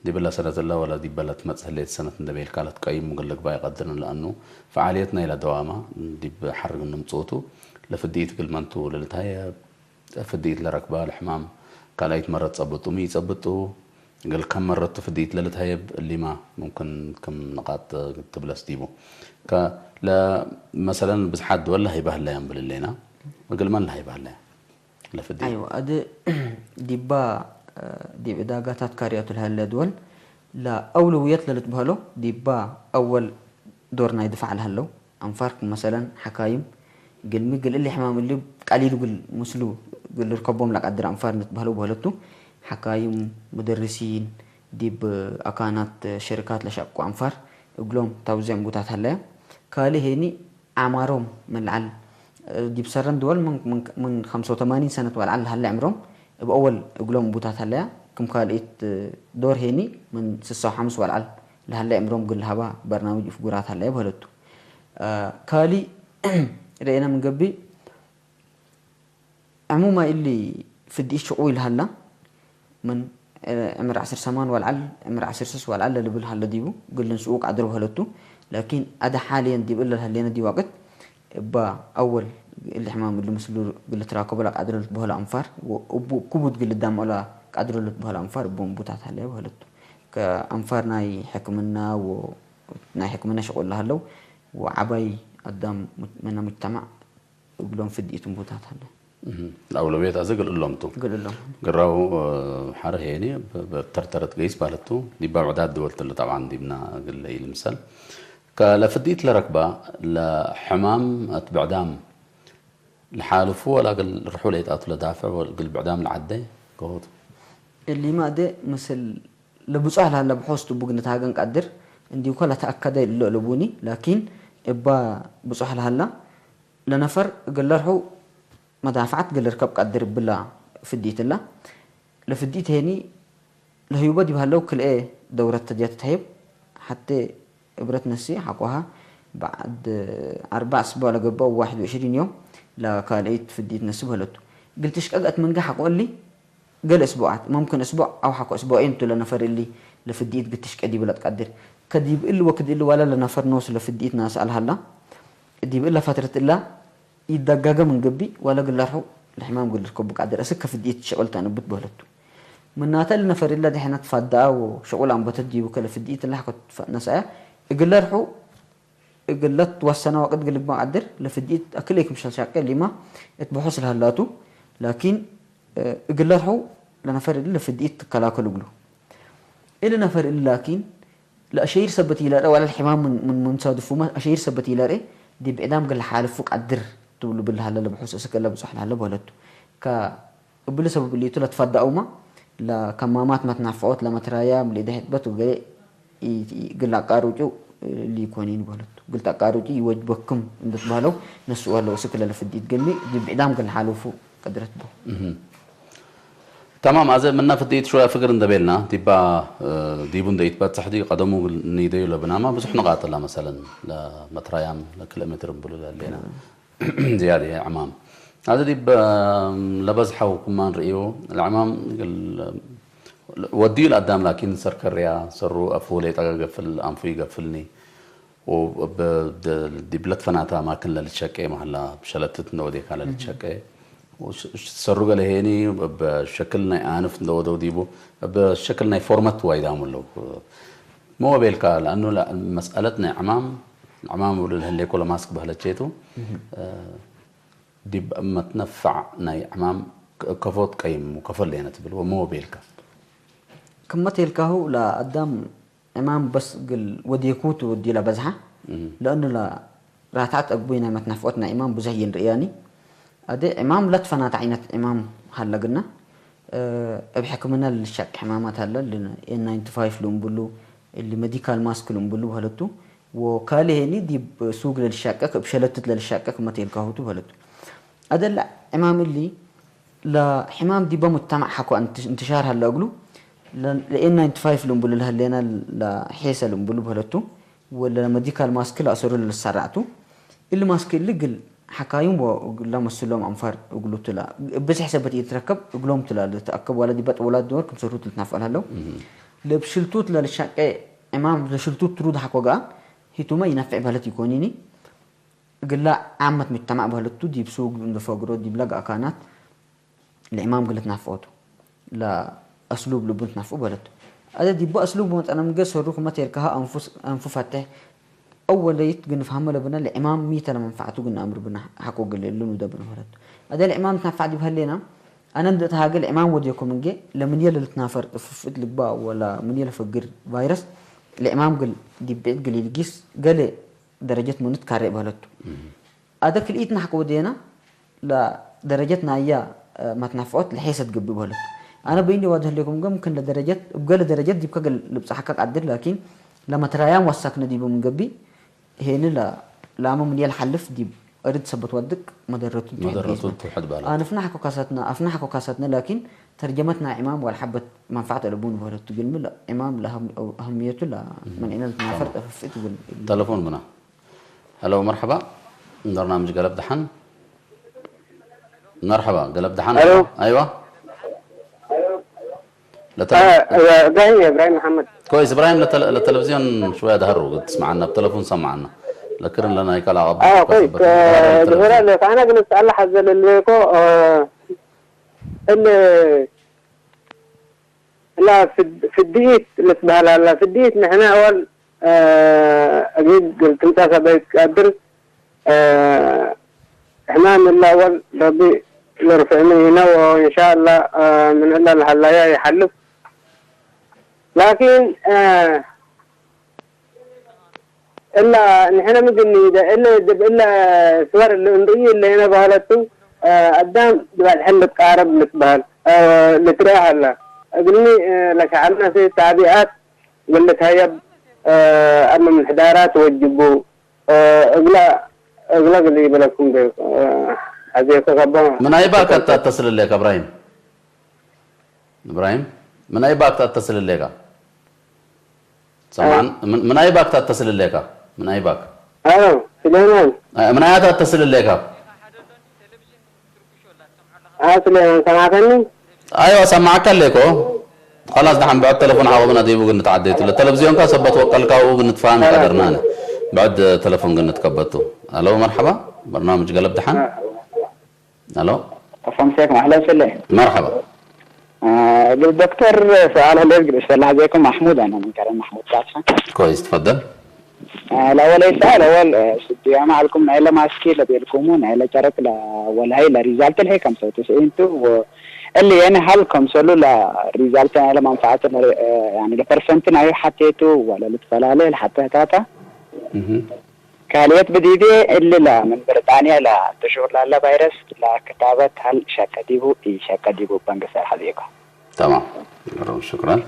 ዲብለ ሰነት እለ ወለ ዲበ ለትመጽእ ህሌት ሰነት እንዴ ቤልካ ለትቀይም እግል ልግባእ ኢቀድርን፣ ለአኑ ፈዓልየት ናይለ ደዋመ ዲብ ሐርግ ንምጽኡቱ፣ ለፍድኢት እግል መንቱ ለልትሀየብ፣ ፍድኢት ለረክበ ለሕማም ካልኣይት መረት ጸብጡ ሚ ኢጸብጡ፣ እግል ከም መረቱ ፍድኢት ለልትሀየብ እሊመ ሙምክን ክም ንቃጥ ትብለስ ዲቡ። ከ-፣ ለ-፣ መሰለን ብዝሓት ድወል ለሀይበ ህለየ እምብል ህሌና፣ እግል መን ለሀይበ ህለየ ለፍድኢት? አይወ፣ አዲ ዲባ፣ ዲብ ዕዳጋታት ካርያቱ ለሀለ ድወል ለአውለውየት ለልትበህሎ ዲባ አወል ዶር ናይ ድፋዕ ለሀለው አንፋር ክም መሰለን ሐካይም፣ እግልሚ እግል እሊ ሕማም እሊ ቀሊሉ እግል ምስሉ እግል ልርከቦም ለቀድር አንፋር ንትበህለው በህለቱ፣ ሐካይም፣ ሙደርሲን፣ ዲብ አካናት ሸርካት ለሸቁ አንፋር እግሎም ተውዜዕ ምጉታት ሀለያ። ካልእ ሄኒ አዕማሮም ምን ለዐል፣ ዲብ ሰረን ድወል ምን፣ ምን፣ ምን ኸምሰ ወተማኒን ሰነት ወለዐል ለሀለ ዕምሮም እብ አወል እግሎም ምጉታት ሀለያ። ክም ካልኢት ዶር ሄኒ ምን ስሳ ወሐምስ ወለዐል ለሀለ ዕምሮም እግል ለሀባ በርናምጅ እፍጉራት ሀለያ በህለቱ። ካልእ ረኤነ ምን ገብእ፣ ዕሙማይ እሊ ፍድኢት ሽቁይ ለሀላ፣ ምን ዕምር ዐስር ሰማን ወለዐል፣ ዕምር ዐስር ስስ ወለዐል ለልብል ሀለ ዲቡ፣ እግል ልንስኡ ቀድር በህለቱ። ላኪን፣ አደ ሓልየን ዲብ እለ ለሀሌነ ዲ ወቅት፣ እባ አወል እሊ ሕማም እሊ ምስሉ እግል ልትራከቦ ለቀድር ልትበህሎ አንፋር፣ ወእቡ ክቡድ እግል ልዳምዖ ለቀድር ልትበህሎ አንፋር፣ እቦ እንቡታት ሀለየ በህለቱ። ከአንፋር ናይ ሕክምና ወ-፣ ናይ ሕክምና ሽቁል ለሀለው፣ ወዐባይ አዳም ሙጅ-፣ ምነ ሙጅተማዕ እግሎም ፍድኢት እንቡታት ሀለ። እህ፣ ለአውለውየት አዜ እግል እሎም ቱ። እግል እሎም። ግራው፣ እ፣ ሐር ሄኒ ብ-፣ ብ-፣ ተርተረት ገይስ ባለቱ፣ ዲብ አብዕዳት ድወል ትለ ጠብዓን ዲብና እግል ኢልምሰል። ከለፍድኢት ለረክባ ለሕማም አት ብዕዳም ለሓልፉ ወላ እግል ርሑ ሌጣቱ ለዳፍዕ ወእግል ብዕዳም ለዐዴ ከሆቱ። እሊመ አዜ ምስል ለብጹሕ ለሀላ ብሖስ ቱ እቡ እግል ንትሃገ እንቀድር፣ እንዲኮ ለተአከደ እሎ ለቡኒ፣ ላኪን እባ ብጹሕ ለሀላ ለነፈር እግል ለርሑ መዳፍዐት እግል ልርከብ ቀድር እብላ ፍድኢት እላ። ለፍድኢት ሄኒ ለህዩበ ዲብ ሀለው ክልኤ ደውረት ተድያት ተህየብ፣ ሐቴ እብረት ነሲ ሐቆሃ በዕድ አርበዕ አስቡዕ ለገብአው ዋሕድ ወዕሽሪን ዮም ለካልኢት ፍድኢት ነሲ በህለቱ። እግል ትሽቀግ አትመንገ ሐቆ እሊ፣ ገሌ እስቡዓት፣ መምክን እስቡዕ አው ሐቆ እስቡዔን ቱ ለነፈር እሊ ለፍድኢት እግል ትሽቄ ዲብለ ትቀድር። ከዲብ እሊ ወክድ እሊ ዋላ ለነፈር ኖሱ ለፍድኢት ናስአ ለሀላ፣ ዲብ እለ ፈትረት እላ ኢደጋገ ምን ገብእ፣ ዋላ እግል ለርሑ ለሕማም እግል ልርከቡ ቀድር፣ አስክ ከፍድኢት ሽቅል ተአንብት በህለቱ። ምናተ እሊ ነፈር እለ ደሐነ ትፋደአ ወሽቁል አንበተት ዲቡ ከለፍድኢት እለ ሐቆ ነስአያ፣ እግል ለርሑ እግል ለትወሰነ ወቅት እግል ልግበእ ቀድር፣ ለፍድኢት አክል ክምሰል ሻቄ እሊመ እት ብሑስ ለሀላቱ፣ ላኪን፣ እ፣ እግል ለርሑ ለነፈር እሊ ለፍድኢት ትከላከል እግሉ። እሊ ነፈር እሊ ላኪን፣ ለአሸይር ሰበት ኢለርኤ ወለ ለሕማም ምን፣ ምን፣ ምን ሳድፉመ አሸይር ሰበት ኢለርኤ፣ ዲብ ዕዳም እግል ለሓልፉ ቀድር ቱ ልብል ለሀለ ለብሑስ እስክ እለ ብጾሕ ለሀለ በህለቱ። ከ እብሊ ሰበብ እሊቱ ለትፈደአውመ፣ ለከማማት መትናፍዖት ለመትራያም ለኢደሐጥበት ወገሌ ኢ-፣ እግል አቃሩጩ ሊኮኒን በህለቱ። እግል ተአቃሩጩ ኢወጅበክም እንዴ ትበህለው ነስኡ ሀለው። እስክ ለለፍድኢት ገሚ ዲብ ዕዳም እግል ሓለፉ ቀድረት ቡ። እህ። ተማም፣ አዜ ምነ ፍድኢት ሹያ ፍግር እንዴ ቤልና፣ ዲባ፣ እ፣ ዲቡ እንዴ ኢትበጽሕ ዲ ቀደሙ እግል ኒደዩ ለብናመ ብዙሕ ንቃጥ እላ፣ መሰለን፣ ለመትራያም ለኪሎ ሜትር እምብሉ ለህሌነ። ዝያድ ህይ ዕማም። አዜ ዲብ ለበዝሐው ክማን ርእዩ፣ ለዕማም እግል ወድዩ ለአዳም ላኪን ሰር ከርያ፣ ሰሩ አፉ ሌጠ ገፍል፣ አንፉ ይገፍልኒ። ወእብ ዲብ ለትፈናተ አማክን ለልትሸቄ መሀላ፣ ብሸለትት እንደ ወዴካ ለልትሸቄ። ወሰሩ ገሌ ሄኒ እብ ሸክል ናይ አንፍ እንደ ወደው ዲቡ፣ እብ ሸክል ናይ ፎርመት ዋይዳሙ ለው። ሚ ወቤልካ፣ ለአኑ መስአለት ናይ ዕማም፣ ዕማም እብ ለህሌኮ ለማስክ በህለቼቱ፣ ዲብ መትነፈዕ ናይ ዕማም ከፎ ትቀይም ወከፎ ሌነ ትብል ወሚ ወቤልከ? ክመ ቴልካሁ ለአዳም ዕማም በስ እግል ወዴኩ ቱ ዲለ በዝሐ። እህ። ለእኑ ለራትዐት አግቡይ ናይ መትነፍዖት ናይ ዕማም ብዙሕ ይንርእያኒ። አዜ ዕማም ለትፈናተ ዐይነት ዕማም ሀለ ግና፣ እ፣ እብ ሕክምና ለልሸቅ ሕማማት ሀለ፣ ል-፣ ኤን ናይንቲ ፋይፍ ልእምብሉ፣ እሊ መዲካል ማስክ ልእምብሉ በህለቱ። ወካልእ ሄኒ ዲብ ሱግ ለልሻቀክ፣ እብ ሸለትት ለልሻቀክ መቴልካሁቱ በህለቱ። አደለ ዕማም እሊ ለሕማም ዲበ ሙጅተማዕ ሐቆ እንት-፣ እንትሻር ሀለ እግሉ፣ ለ-፣ ለኤን ናይንቲ ፋይፍ ልእምብሉ ለህሌና ለሔሰ ልእምብሉ በህለቱ፣ ወለ ለመዲካል ማስክ ለአሰሩ ለልሰራዕቱ። እሊ ማስክ እሊ እግል ሐካዩም ወእግል ለመስሎም አንፋር እግሉ ቱ ለ-፣ ብዝሕ ሰበት ኢትትረከብ እግሎም ቱ ለልትአከብ ወለ ዲበ ጠውላት ድወር ክምሰልሁት ልትናፍዕ ለህለው። እህ። ለእብ ሽልቱት ለልሻቄ ዕማም ለሽልቱት ትሩድ ሐቆ ገአ፣ ሂቱመ ኢነፍዕ በህለት ኢኮኒኒ። እግላ ዓመት ሙጅተማዕ በህለቱ፣ ዲብ ሱግ እንዴ ፈግሮ፣ ዲብ ለገአ አካናት ለዕማም እግል ልትናፍዖቱ፣ ለአስሉብ ልቡ ንትናፍዑ በህለቱ። አዜ ዲቡ አስሉብ መጠነ ምንጌ ሰሩ ክመ ቴልካሀ አንፉስ-፣ አንፉ ፈቴሕ፣ አወለይት እግል ንፍሀመ ለብነ ለዕማም ሚተ ለመንፈዐቱ እግል ነአምር ብነ ሐቆ እግል እሉ ንውደ ብነ በህለቱ። አዜ ለዕማም ንትናፈዕ ዲብ ሀሌና፣ አነ እንዴ እትሃጌ ለዕማም ወዴኮ ምንጌ፣ ለምንዬ ለልትናፈር ጥፍፍት ልግባእ ወለ ምንዬ ለፈግር ቫይረስ፣ ለዕማም እግል ዲብ ብዕድ እግል ኢልጊስ፣ ገሌ ደረጀት ምኑ ትካሬ በህለቱ። እህ። አደ ክልኢት ነሐቆ ወዴና ለደረጀት ናያ መትነፍዖት ለሔሰት ገብእ በህለት። አነ በይን ዋድህ ሌኩም ገም ክን ለደረጀት፣ እብ ገለ ደረጀት ዲብከ ገል ልብጽሐከ ቀድር፣ ላኪን ለመትራያም ወሳክነ ዲቡ ምን ገብእ፣ ሄኒ ለ-፣ ላመ ምን የልሐልፍ ዲብ እርድ ሰበት ወድቅ መደረቱ መደረቱ ትውሕድ ትውሕድ ባላት። አፍነ ሐቆ ካሳትነ፣ አፍነ ሐቆ ካሳትነ፣ ላኪን ተርጀመት ናይ ዕማም ወለሐበት መንፈዐት አለቡን በህለቱ። ግልሚ ለዕማም ለአህም-፣ አህምየቱ ለመንዕነ ልትናፈር ጠፍፍት እግል። ተለፎን ብና። ሀሎ መርሐባ፣ በርናምጅ ገለብ ደሐን። መርሐባ፣ ገለብ ደሐን። ሀሎ። አይዋ። ለተ-፣ አ፣ እብራሂም፣ እብራሂም መሐመድ። ኮይስ፣ እብራሂም፣ ለተለ-፣ ለተለቪዝዮን ሽወያ ደሀሩ ትስመዐና፣ ብተለፉን ሰመዐና። ለክርን ለናይ ቃል አቀብ አዎ፣ ኮይስ፣ ተሰበት አ፣ ደሀር ለተለቪዝዮን። ጅሁራ ለካና ግን እስአላ ሐዘ ለልቤኮ፣ አ፣ እለ እላ ፍድ-፣ ፍድኢት ልትበህል ሀላ። ፍድኢት ንሕነ አወል፣ አ፣ እግል ትምጻእ ሰበይ ትቀድር፣ አ፣ ሕማም እላ አወል ረቢ ለርፍዕነ ኢነ ወእንሻአላ፣ አ፣ ምን እላ ለሀላያ ይሐልፍ። ላኪን፣ አ፣ እላ ንሕነ ሚ ግኒ እለ ዲብ እለ ስወር እለ እንርእዩ እለ ህነ በህለቱ፣ አ፣ አዳም ዲብ አድሕን ልትቃረብ ልትበህል፣ አ፣ ልትረአ ሀላ። እግልሚ፣ አ፣ ለሸዐብነ ሲ ታቢአት እግል ልትሀየብ፣ አ፣ አመ ምሕዳራት ወጅቡ፣ አ፣ እግለ፣ እግለ እግል ኢበለኩም ቤ-፣ አ፣ ሐዜኮ ከቦ። ምን አይ ባክ አተ-፣ አተስልሌከ እብራሂም? እብራሂም፣ ምን አይ ባክ አተስልሌከ? ሰምዓን፣ ምን፣ ምን አይ ባክ ታተስል እሌካ? ምን አይ ባክ? አዎ፣ ስሌማን። አ፣ ምን አያት ታተስል እሌካ? አዎ፣ ስሌማን፣ ሰማዕከኒ? አይዋ፣ ሰማዕከ እሌኮ። ኸላስ፣ ደሐን ብዕድ ተለፎን ሐቆ ብነ ዲቡ ግን ንትዓደይቱ። ለተለብዝዮንካ ሰበት ወቀልካሁ ግን ንትፋሃም ሰላም። ቀደርናነ። ብዕድ ተለፎን ግን ንትከበቱ። አሎ፣ መርሐባ። በርናምጅ ገለብ ደሐን። አዎ። አሎ። ተፈምሴክ ማህለ ስለ። መርሐባ። አ፣ እግል ዶክተር ሰኣል ህሌት እግል እሽተላ ሀዜኩም ማሕሙድ አነ ምን ከረን ማሕሙድ ካሳ። ኮይስ፣ ትፈደል። አ፣ ለአወለይ ሰኣል አወል፣ አ፣ ስድያማ አልኩም ናይለ ማስኪ ለቤልኩሙ ናይለ ጨረቅ ለወልሀይ ለሪዛልት ልሄ ከምሰ ወትስዒን ቱ ወ-፣ እሊ የኒ ሀል ከምሰሉ ለሪዛልት ናይለ መንፈዓት ለ-፣ አ፣ ያኒ ለፐርሰንት ናዩ ሐቴቱ ወለ ልትፈላለ ለሐቴ ህታታ? እህ። ካልየት ብዲቤ እሊ ለምን ብሪጣንያ ለእንትሹር ላለ ቫይረስ ለክታበት ሀል ሸቀ ዲቡ ኢሸቀ ዲቡ በንግ ሰር ሐዜኮ። ተማም። ሹክራን።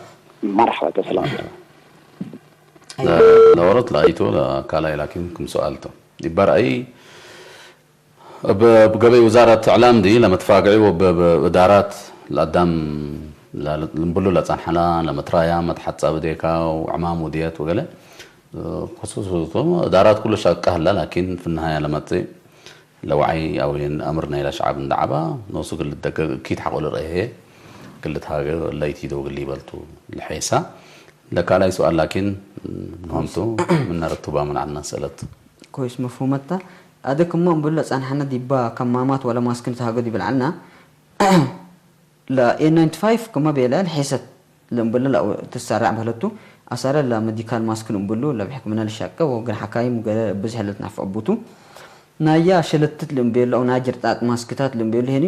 መርሐባ ተስላም። ለ-፣ ለወሮት ለአይቶ ለካላይ ላኪን ክም ሰአል ቶ። ይበርአይ እብ፣ እብ ገበይ ውዛረት እዕላም ዲ ለመትፋግዒ ወእብ፣ እብ እዳራት ለአዳም ለ-፣ ልንብሉ ለጸንሐና ለመትራያ መትሐት ጸብዴካ ወዕማም ውድየት ወገለ። ክሱስ እዳራት ኩሉ ሸቀ ህለ፣ ላኪን ፍንሃያ ለመጽእ ለወዓይ አው የን አምር ናይለ ሸዐብ እንደ ዐባ፣ ኖሱ እግል ልትደገግ እኪት ሐቆ ልርኤ ህዬ፣ እግል ልትሃገ ለይቲዶ እግል ሊበልቱ ልሔሳ። ለካላይ ሱኣል ላኪን፣ ምንሆምቱ፣ ምነ ርቱባ ምን ዐድና ሰእለት። ኮይስ መፍሁመት ተ። አደ ክመ እምብሉ ለጸንሐነ ዲባ ከማማት ወለ ማስክ ንትሃገ ዲብ ለዐልና፣ ለኤን ናይንቲ ፋይፍ ክመ ቤለ ለሔሰት ለእምብለ ለትሰራዕ በህለቱ፣ አሳረ ለመዲካል ማስክ ለእምብሉ ለብሕክምነ ልሻቀ ወግል ሐካይም ገለ ብዝሕ ለልትናፈዕ ቡቱ። ናያ ሸለትት ለእምቤለ አው ናይ ጅርጣጥ ማስክታት ለእምቤሉ ህኒ፣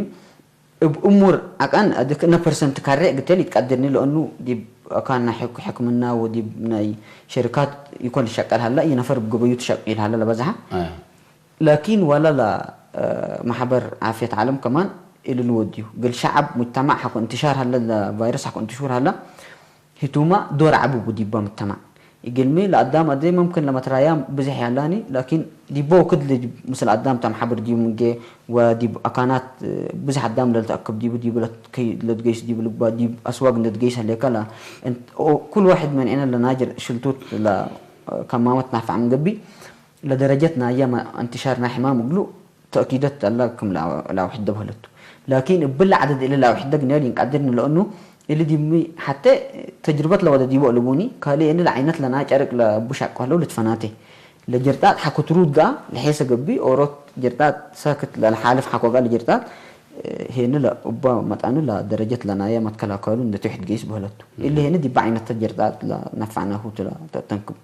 እብ እሙር አቃን አድክ እነ ፐርሰንት ካሬ እግቴ ሊትቀድርኒ፣ ለእኑ ዲብ አካን ናይ ሕክ-፣ ሕክምና ወዲብ ናይ ሸሪካት ኢኮን ልሸቀል ሀላ፣ እይ ነፈር እብ ገበዩ ትሸቂል ሀላ ለበዝሐ። አያ። ላኪን ዋላ ለ፣ እ፣ መሕበር ዓፍየት ዓለም ከማን እሊ ልወድዩ። እግል ሸዐብ ሙጅተማዕ ሐቆ እንትሻር ሀለ፣ ለቫይረስ ሐቆ እንትሹር ሀለ፣ ህቱመ ዶር ዐቢ ቡ ዲበ ሙጅተማዕ። እግልሚ ለአዳም አዜ መምክን ለመትራያም ብዝሕ ያላኒ፣ ላኪን ዲበ ወክድ ልጅ ምስል አዳም ተምሐብር ዲቡ ምንጌ ወዲብ አካናት፣ እ፣ ብዝሕ አዳም ለልትአክብ ዲቡ፣ ዲቡ ለትከይ-፣ ለትገይስ ዲቡ ልግባእ፣ ዲብ አስዋግ እንደ ትገይስ ህሌከ ለ-፣ እንት-፣ ኦ፣ ኩል ዋሕድ መንዕነ ለናጅር ሽልቱት ለ-፣ ከማመት ናፍዕ ምን ገብእ፣ ለደረጀት ናየ መ-፣ እንትሻር ናይ ሕማም እግሉ ተእኪደት አላ ክም ለአው-፣ ለአውሕደ በህለቱ። ላኪን እብለ ዐደድ እሊ ለአውሕደ ግንያል ይንቀድርኒ ለእኑ እሊ ዲብሚ ሐቴ ተጅርበት ለወደ ዲቡ አለቡኒ፣ ካልእ እኒ ለዐይነት ለናይ ጨርቅ ለእቡ ሻቅ ህለው ልትፈናቴ። ለጅርጣጥ ሐ ክትሩድ ገአ ለሔሰ ገብእ፣ ኦሮት ጅርጣጥ ሰክት ለለሓልፍ ሐቆ ገአ ለጅርጣጥ ሄኒ ለእባ መጣኑ ለደረጀት ለናየ መትከላከሉ እንደ ትውሕድ ገይስ በህለቱ። እሊ ሄኒ ዲበ ዐይነተ ጅርጣጥ ለነፋዕናሁ ቱ ለተተንክቡ።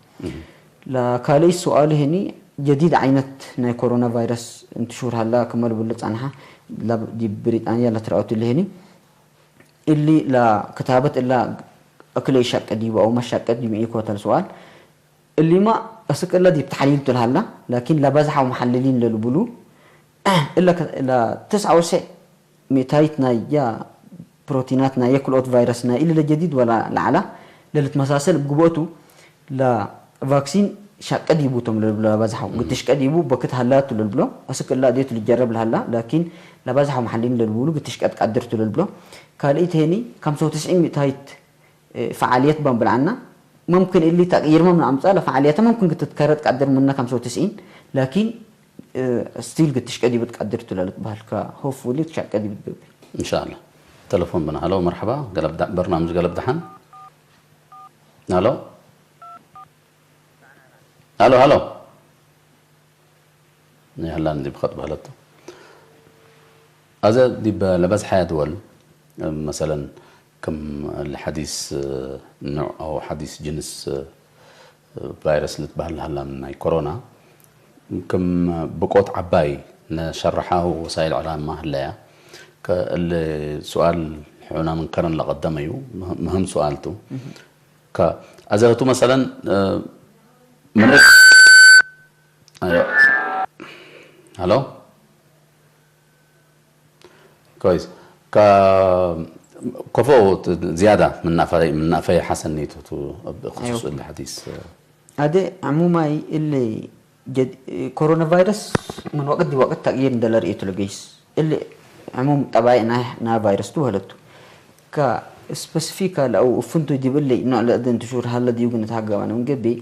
ለካልእይ ሱኣል ህኒ፣ ጀዲድ ዓይነት ናይ ኮሮና ቫይረስ እንትሹር ሀላ፣ ክመ ልቡለ ጸንሐ፣ ለብ-፣ ዲብ ብሪጣንያ ለትረአቱ እሊ ህኒ፣ እሊ ለክታበት እላ እክለ ኢሸቄ ዲቡ አው መሸቄ ዲቡ ኢኮተል ሱኣል። እሊመ አስክ እለ ዲብ ተሕሊል ቱ ለሀላ፣ ላኪን ለበዝሐ ወመሐልሊን ለልቡሉ፣ እለ ከ-፣ ለትስዐ ወትስዕ ሚእታይት ናያ ፕሮቲናት ናየ ክልኦት ቫይረስ ናይ እሊ ለጀዲድ ወላ ለዐላ ለልትመሳሰል እብ ግብኦቱ፣ ለቫክሲን ሸቀ ዲቡ ቶም ለልብሎ ለበዝሐው። እም። ግትሽ ቀዲቡ በክት ሀላቱ ለልብሎ፣ አስክ እላ እዴቱ ልጀረብ ለሀላ፣ ላኪን ለበዝሐው መሐሊን ለልቡሉ ግትሽ ቀድ ቀድርቱ ለልብሎ። ካልኢት ሄኒ፣ ከምሰ ወትስዒን ሚእታይት ፈዓልየት በን ብልዓና፣ መምክን እሊ ተቅይርመ ምን አምጽአ ለፈዓልየተ መምክን ክትትከረ ትቀድር ምነ ከምሰ ወትስዒን፣ ላኪን፣ እ፣ ስቲል ግትሽ ቀዲብ ትቀድር ቱ ለልትበህል ከ ሆፕፉሊ ትሸቀ ዲብ ትገብእ። እንሻአላህ። ተለፎን ብነ። ሀሎ፣ መርሐባ። ገለብ ዳ-፣ በርናምጅ ገለብ ደሐን። ሀሎ። ሀሎ፣ ሀሎ። ናይ ሀላን ዲብ ኸጥ በህለቱ። አዘ ዲብ ለበዝሐያ ድወል፣ መሰለን፣ ክም እሊ ሐዲስ ኑዕ አው ሐዲስ ጅንስ ቫይረስ ልትበህል ለሀላ ምን ናይ ኮሮና፣ ክም ብቆት ዐባይ ነሸረሓሁ ወሳይል እዕላም ማ ህለያ፣ ከእሊ ሱኣል ሕነ ምን ከረን ለቀደመዩ፣ ምህም ሱኣል ቱ። ከ-፣ አዘ ህቱ መሰለን፣ እ፣ ምን፣ አዮ። ሀሎ? ኮይስ። ከ-፣ ከፎ ዝያዳ ምን ናፈ-፣ ምን ናፈየ ሐሰን ኒቱ ቱ እብ ክሱስ አዮ። እሊ ሐዲስ። አደ ዕሙማይ እሊ ጀድ-፣ ኮሮና ቫይረስ ምን ወቅት ዲብ ወቅት ተቅይር እንደ ለርእየቱ ለገይስ። እሊ ዕሙም ጠባይዕ ናይ፣ ናይ ቫይረስ ቱ ወሀለቱ። ከስፐሲፊክ ለአው እፍንቱ ዲብ እሊ ኖዕ ለእደ እንትሹር ሀለ ዲቡ ግንትሃገባነ ምን ገብእ።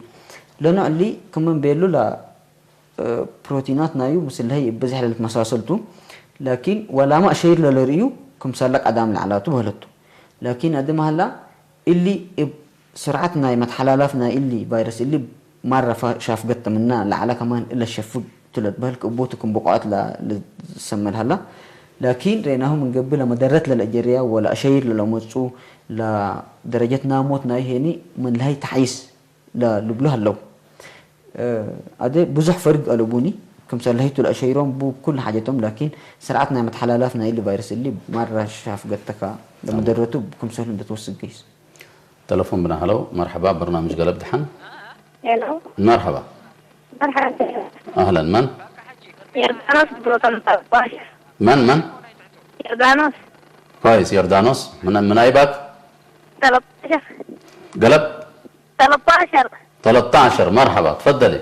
ለኖዕ እሊ ክምን ቤሉ ለ ፕሮቲናት ናዩ ምስል ሀይ እብ ብዝሕ ለልትመሳሰል ቱ፣ ላኪን ወላመ አሸይር ለለርእዩ ክምሰለ ቀዳም ለዐላቱ በህለቱ። ላኪን አድመ ሀላ እሊ እብ ስርዓት ናይ መትሐላላፍ ናይ እሊ ቫይረስ እሊ ማረ ፋ-፣ ሻፍገት ምነ ለዐለ ከማን እለ ሸፍግ ቱ ለትበህል ክእቡ ቱ ክም ብቆአት ለ-፣ ልሰመል ሀላ። ላኪን ሬናሁ ምን ገብእ ለመደረት ለለአጀርያ ወለአሸይር ለለመጹ ለደረጀት ናሞት ናይ ሄኒ ምን ለሀይ ተሐይስ ለልብሎ ሀለው። እ፣ አደ ብዙሕ ፈርግ አለቡኒ፣ ክምሰል ለህይቱ ለአሸይሮም ቡ ኩል ሓጀቶም፣ ላኪን ስርዓት ናይ መትሐላላፍ ናይ እሊ ቫይረስ እሊ ማራ ሻፍገተካ ለመደረቱ ክምሰሉ እንደ ትወስድ ገይስ። ተለፎን ብና። ሀለው፣ መርሐባ፣ በርናምጅ ገለብ ደሐን። ሄሎ። መርሐባ። መርሐባ። አህለን፣ መን? ዮርዳኖስ ብሎ ተምጣ ባሽ። መን፣ መን? ዮርዳኖስ። ኮይስ፣ ዮርዳኖስ። ምን፣ ምን አይባክ? ተለባሽ። ገለብ? ተለባሸር። ተለታሸር፣ መርሐባ፣ ትፈደሊ።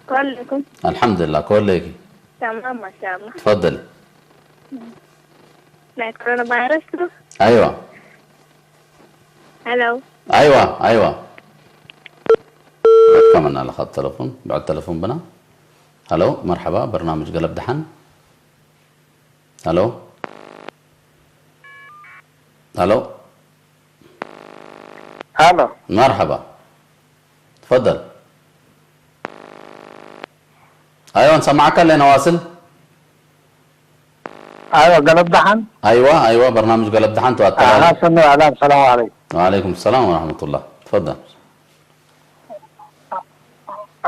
ኮለኩም። አልሐምዱሊላህ፣ ኮለይኪ። ተማም፣ ማሻአላህ። ትፈደሊ። ናይ ኮሮና ቫይረስ ነው? አይዋ። ሄሎ። አይዋ፣ አይዋ። ከመና ለኻት ተለፎን፣ ብዕድ ተለፎን ብና። ሄሎ፣ መርሐባ፣ በርናምጅ ገለብ ደሐን። ሄሎ። ሄሎ። ሄሎ። መርሐባ። ትፈደል። አይዋ፣ እንሰማዕከ ለነዋስል። አይዋ፣ ገለብ ደሐን። አይዋ፣ አይዋ፣ በርናምጅ ገለብ ደሐን ቱ አተላለ። አሃ፣ ሰኑ አላም፣ ሰላም አለይኩም። ወአለይኩም ሰላም ወረሕመቱላህ። ትፈደል።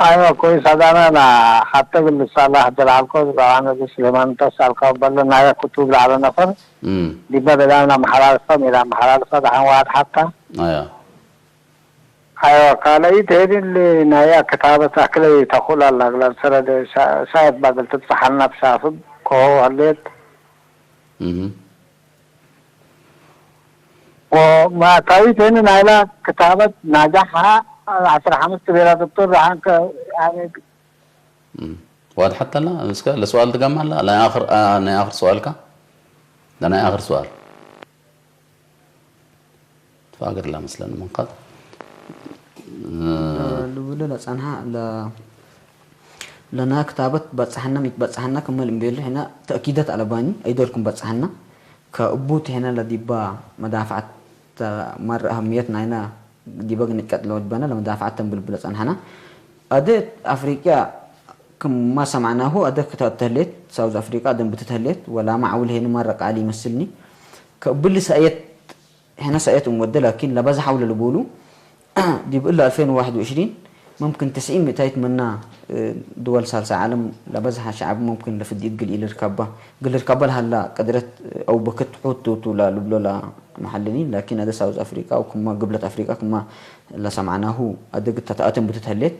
አይዋ፣ ኮይስ፣ አዳና ና ሐተ እግል ልሳላ ሐደ ለዐልኮ፣ ጸብዓን፣ እብ ስሌማን እንተ ሰአልካሁ በለ፣ ናየ ክቱብ ለዐለ ነፈር፣ እም። ዲበ በዳም ለመሐላልፈ፣ ሚ ለመሐላልፈ፣ ደሐን ዋሕድ ሐታ። አያ። አይዋ፣ ካልአይት ሄድን ለናየ ክታበት አክለይ ተኩል አላ፣ እግል አንሰረ ደ ሳ-፣ ሳየት ባግል ትብጸሐና ብሻፍግ ከሆ ህሌት። እም። ወማታዊት ህኒ ናይላ ክታበት ናጃሕ ዐስር ሐምስ ቤላ ዶክተር ረሓንከ ያኒ እም። ዋድሐት ተላ፣ እስከ ለሰዋል ትገም አላ፣ ናይ አኽር፣ አ፣ ናይ አኽር ሰዋልካ? ለናይ አኽር ሰዋል። ትፋገር ላ መስለን ምን ቀት፣ እ፣ ልብል ለጸንሐ ለ-፣ ለና ክታበት በጽሐነ፣ ሚትበጽሐነ ክመል እምቤሉ ሕነ ተእኪደት አለባኒ፣ አይዶልኩም በጽሐነ። ከእቡት ሕነ ለዲባ መዳፍዐት ተ-፣ መር አህምየት ናይነ ዲበ ግንቀት ለወድበነ ለመዳፍዐት ተንብል ብለ ጸንሐነ። አደ አፍሪቅያ ክማ ሰምዐናሁ፣ አደ ክታ ተህሌት፣ ሳውዝ አፍሪቃ አደም ብትተህሌት፣ ወላመ ዐውል ሄኒ መረ ቃሊ ይመስልኒ። ከእብሊ ሰእየት፣ ሕነ ሰእየት እም ወደ፣ ላኪን ለበዝሐው ለልቡሉ፣ ዲብ እለ አልፌን ወዋሕድ ወዕሽሪን መምክን ትስዒን ሚእታይት ምና፣ እ፣ ድወል ሳልሳይ ዓለም ለበዝሐ ሸዐብ መምክን ለፍዲ እግል ኢልርከባ፣ እግል ልርከባ ለሀላ ቅድረት አው በክት ሑቱ ቱ ለልብሎ ለመሐልሊን፣ ላኪን አደ ሳውዝ አፍሪቃ አው ክማ ግብለት አፍሪቃ ክማ ለሰምዐናሁ አደ ግድ ተተአተን ብትት ህሌት።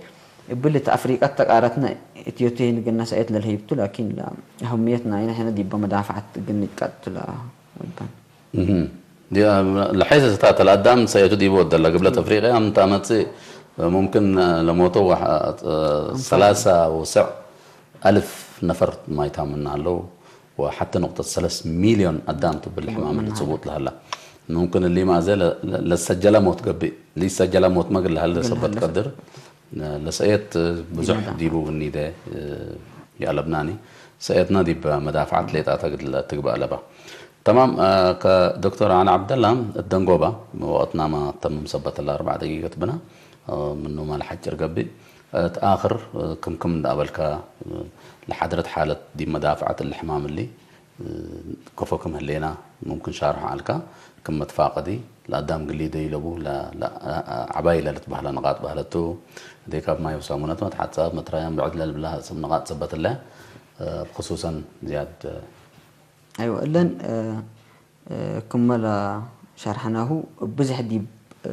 እብሊ እት አፍሪቀ ተቃረትነ እትዮቱ ህኒ እግልነ ሰእየት ለልሀይብ ቱ፣ ላኪን ለአህምየት ናይነ ሕነ ዲበ መዳፈዐት እግል ንትቀድ ቱ ለወዳን። እህ። ዲ-፣ ለሐይሰ ስታተ ለአዳም ሰእየቱ ዲቡ ወደለ። ግብለት አፍሪቀ አምታ መጽእ ሙምክን ለሞተው ወሐ-፣ ሰላሳ ወሰዕ አልፍ ነፈር ማይታምና አለው። ወሐተ ኑቅጠት ሰለስ ሚልዮን አዳም ቱ እብል ሕማም እሊ ጽቡጥ ለሀላ። ሙምክን እሊ ማዘ ለ-፣ ለ-፣ ለሰጀለ ሞት ገብእ፣ ሊሰጀለ ሞት መግል ለሀለ እግል ሰበት ለሀለ ቀድር። ለሰእየት ብዙሕ ዲቡ ግኒደ ይአለብናኒ። ሰእየትና ዲብ መዳፍዓት ሌጣተ እግል ትግበእ አለባ። ተማም፣ ከዶክተር አሊ ዐብደላ እት ደንጎባ ወቅትናመ ተምም ሰበት እለ አርበዕ ደቂቀት ብነ፣ ምኑመ ለሐጭር ገብእ። እት አክር ክም ክም እንደ አበልከ ለሐድረት ሓለት ዲብ መዳፍዓት እሊ ሕማም እሊ፣ ከፎ ክም ህሌና፣ ሙምክን ሻርሖ ዐልካ፣ ክም መትፋቀዲ፣ ለአዳም ግሊ ደይለቡ፣ ለ-፣ ለ-፣ ዐባይ ለልትበህለ ንቃጥ በህለቱ፣ እዴ ካብ ማይ ወሳሙነት መትሐጸብ፣ መትራያም ብዕድ ለልብላ ስም ንቃጥ ሰበት እለ፣ ብክሱሰን ዝያድ። አይወ፣ እለን፣ ክመ ለሸርሐናሁ፣ እብ ብዝሕ ዲብ፣ እ፣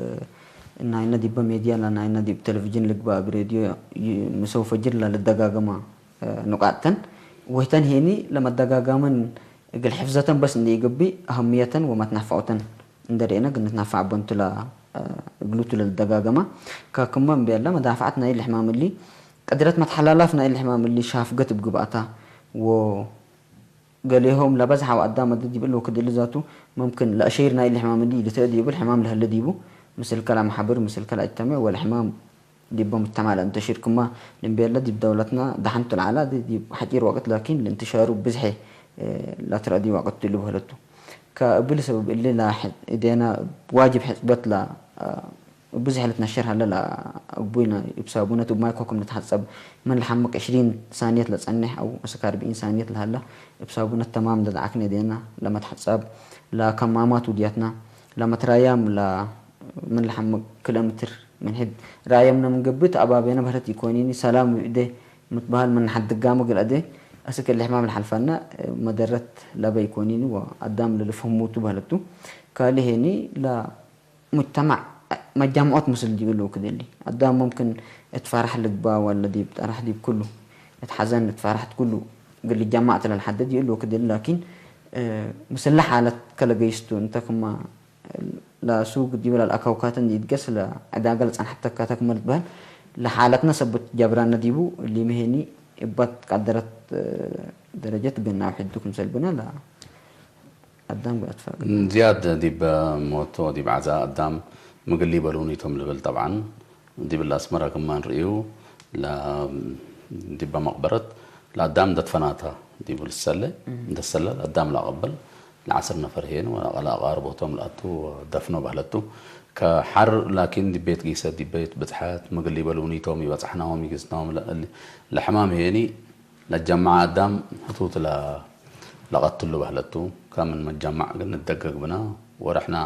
ናይነ ዲበ ሜድያ ለናይነ ዲብ ቴሌቪዥን ልግበእ፣ እብ ሬድዮ ይ-፣ ምሰው ፈጅር ለልደጋገማ፣ እ፣ ኑቃጥ ተን። ወህተን ሄኒ ለመደጋጋመን እግል ሕፍዘተን በስ እንዴ ኢገብእ፣ አህምየተን ወመትነፈዑተን እንዴ ርኤነ እግል ንትነፈዕ በንቱ ለ-፣ እ፣ እግሉቱ ለልደጋገማ። ከክመ እምቤለ መዳፍዐት ናይ ልሕማም እሊ፣ ቅድረት መትሐላላፍ ናይ ልሕማም እሊ ሻፍገት እብ ግብአታ ወ-፣ ገሌሆም ለበዝሐ ወአዳም መደ ዲብ እሊ ወክድ እሊ ዛቱ፣ መምክን ለአሸይር ናይ እሊ ሕማም እሊ ልትአ ዲብ እሊ ሕማም ለህለ ዲቡ፣ ምስል ከላ መሓብር፣ ምስል ከላ እጅተሜዕ ወለሕማም ዲበ ሙጅተማዕ ለእንተሽር ክማ ልምቤለ ዲብ ደውለትና ደሐንቱ ለዐላ፣ ዲ-፣ ዲብ ሐጪር ወቅት ላኪን ልእንትሻሩ ብዝሐ፣ እ፣ ለትረአ ዲብ ወቅት እሊ በህለቱ። ከእብሊ ሰበብ እሊ ለሐ-፣ እዴና ዋጅብ ሕጽበት ለ-፣ እ፣ ብዝሕ ልትነሸር ሀለ ለአግቡይነ እብ ሳቡነት እብ ማይ ኮክም ንትሐጸብ። ምን ለሐምቅ ዕሽሪን ሳንየት ለጸንሕ አው እስክ አርብዒን ሳንየት ለሀለ እብ ሳቡነት ተማም እንዴ ደዓክነ እዴነ ለመትሐጸብ። ለከማማት ውድያትና ለመትራያም ለ-፣ ምን ለሐምቅ ክለ ምትር ምን ሕድ ራየምነ ምን ገብእ ተአባቤነ በህለት ኢኮኒኒ። ሰላም እዴ ምትበህል ምን ሐድ ድጋም እግል አዴ። አስክ እሊ ሕማም ለሐልፈነ መደረት ለበ ኢኮኒኒ ወአዳም ለልፍህሙቱ በህለቱ። ካሊ ሄኒ ለ-፣ ሙጅተማዕ መጃምዖት ምስል ዲብ እሉ ክድ እሊ። አዳም ሙምክን እት ፈራሕ ልግባ ወለ ዲብ ጠራሕ ዲብ ክሉ፣ እት ሐዘን እት ፈራሕ እት ክሉ እግል ልጃማዕ ተ ለልሐደድ ይእሉ ክድ እሊ። ላኪን፣ እ፣ ምስለ ሓለት ከለገይስቱ እንተ ክማ ለሱግ ዲብ ለልአከውካተ እንዲ ኢትገስ ለዕዳገ ለጸንሐት ተካተ ክመ ልትበህል ለሓለትነ ሰብት ጀብራነ ዲቡ። እሊመ ሄኒ እባት ቀደረት፣ እ፣ ደረጀት ገናው ሕዱ ክምሰል ብነ ለ-፣ አዳም ገአትፋቅ። ዝያድ ዲብ ሞት ወዲብ ዐዛ አዳም ምግል ሊበሉኒ ቶም ልብል። ጠብዓን፣ ዲብ ለአስመረ ክማን ርእዩ፣ ለ-፣ ዲበ መቅበረት ለአዳም እንደ ትፈናታ ዲቡ ልሰለ፣ እም። እንደ ሰለ ለአዳም ለአቀብል፣ ለዐስር ነፈር ሄን ወለአቃርቦቶም ለአቱ ደፍኖ በህለቱ። ከሐር ላኪን ዲብ ቤት ጊሰ፣ ዲብ ቤት ብጽሐት፣ ምግል ሊበሉኒ ቶም ኢበጽሕናሆም ኢግዝናሆም ለ-፣ ለሕማም ሄኒ፣ ለጀማዐ አዳም ህቱት ለ-፣ ለቀትሉ በህለቱ። ከምን መጀማዕ እግል ንደገግ ብነ ወርሕነ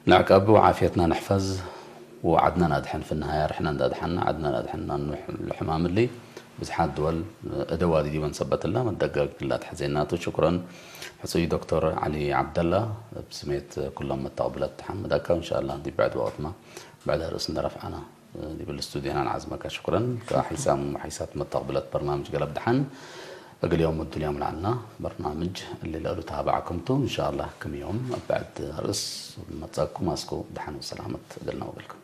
ንዕቀብ ወዓፍየትነ ንሕፈዝ ወዐድነ ነአድሕን። ፍንሃየ ርሕነ እንደ አድሐነ ዐድነ ነአድሕን። ለአኑ ለሕማም እሊ ብዝሓት ድወል እደዋዲ ዲበን ሰበት እለ መደገግ እለ አትሐዜናቱ። ሽኩረን ሕጹይ ዶክተር ዐሊ ዐብደላ። እብ ስሜት ኩሎም መተቅብለት ተሐምደከ። እንሻአላህ ዲብ ብዕድ ወቅትመ ብዕድ አርእስ እንደ ረፍዐነ ዲብ ስቱድዮና ነዓዝመከ። ሽኩረን። ከሐይሳም ወሐይሳት መተቅብለት በርናምጅ ገለብ ደሐን። እግል ዮም ወዱል ዮም ለዐልና በርናምጅ እሊ ለእሉ ተባዕኩም ቱ። እንሻአላህ ክም ዮም እብ ብዕድ ርእስ መጸኩም አስኩ ደሐን ወሰላመት እግልና ወእግልኩም።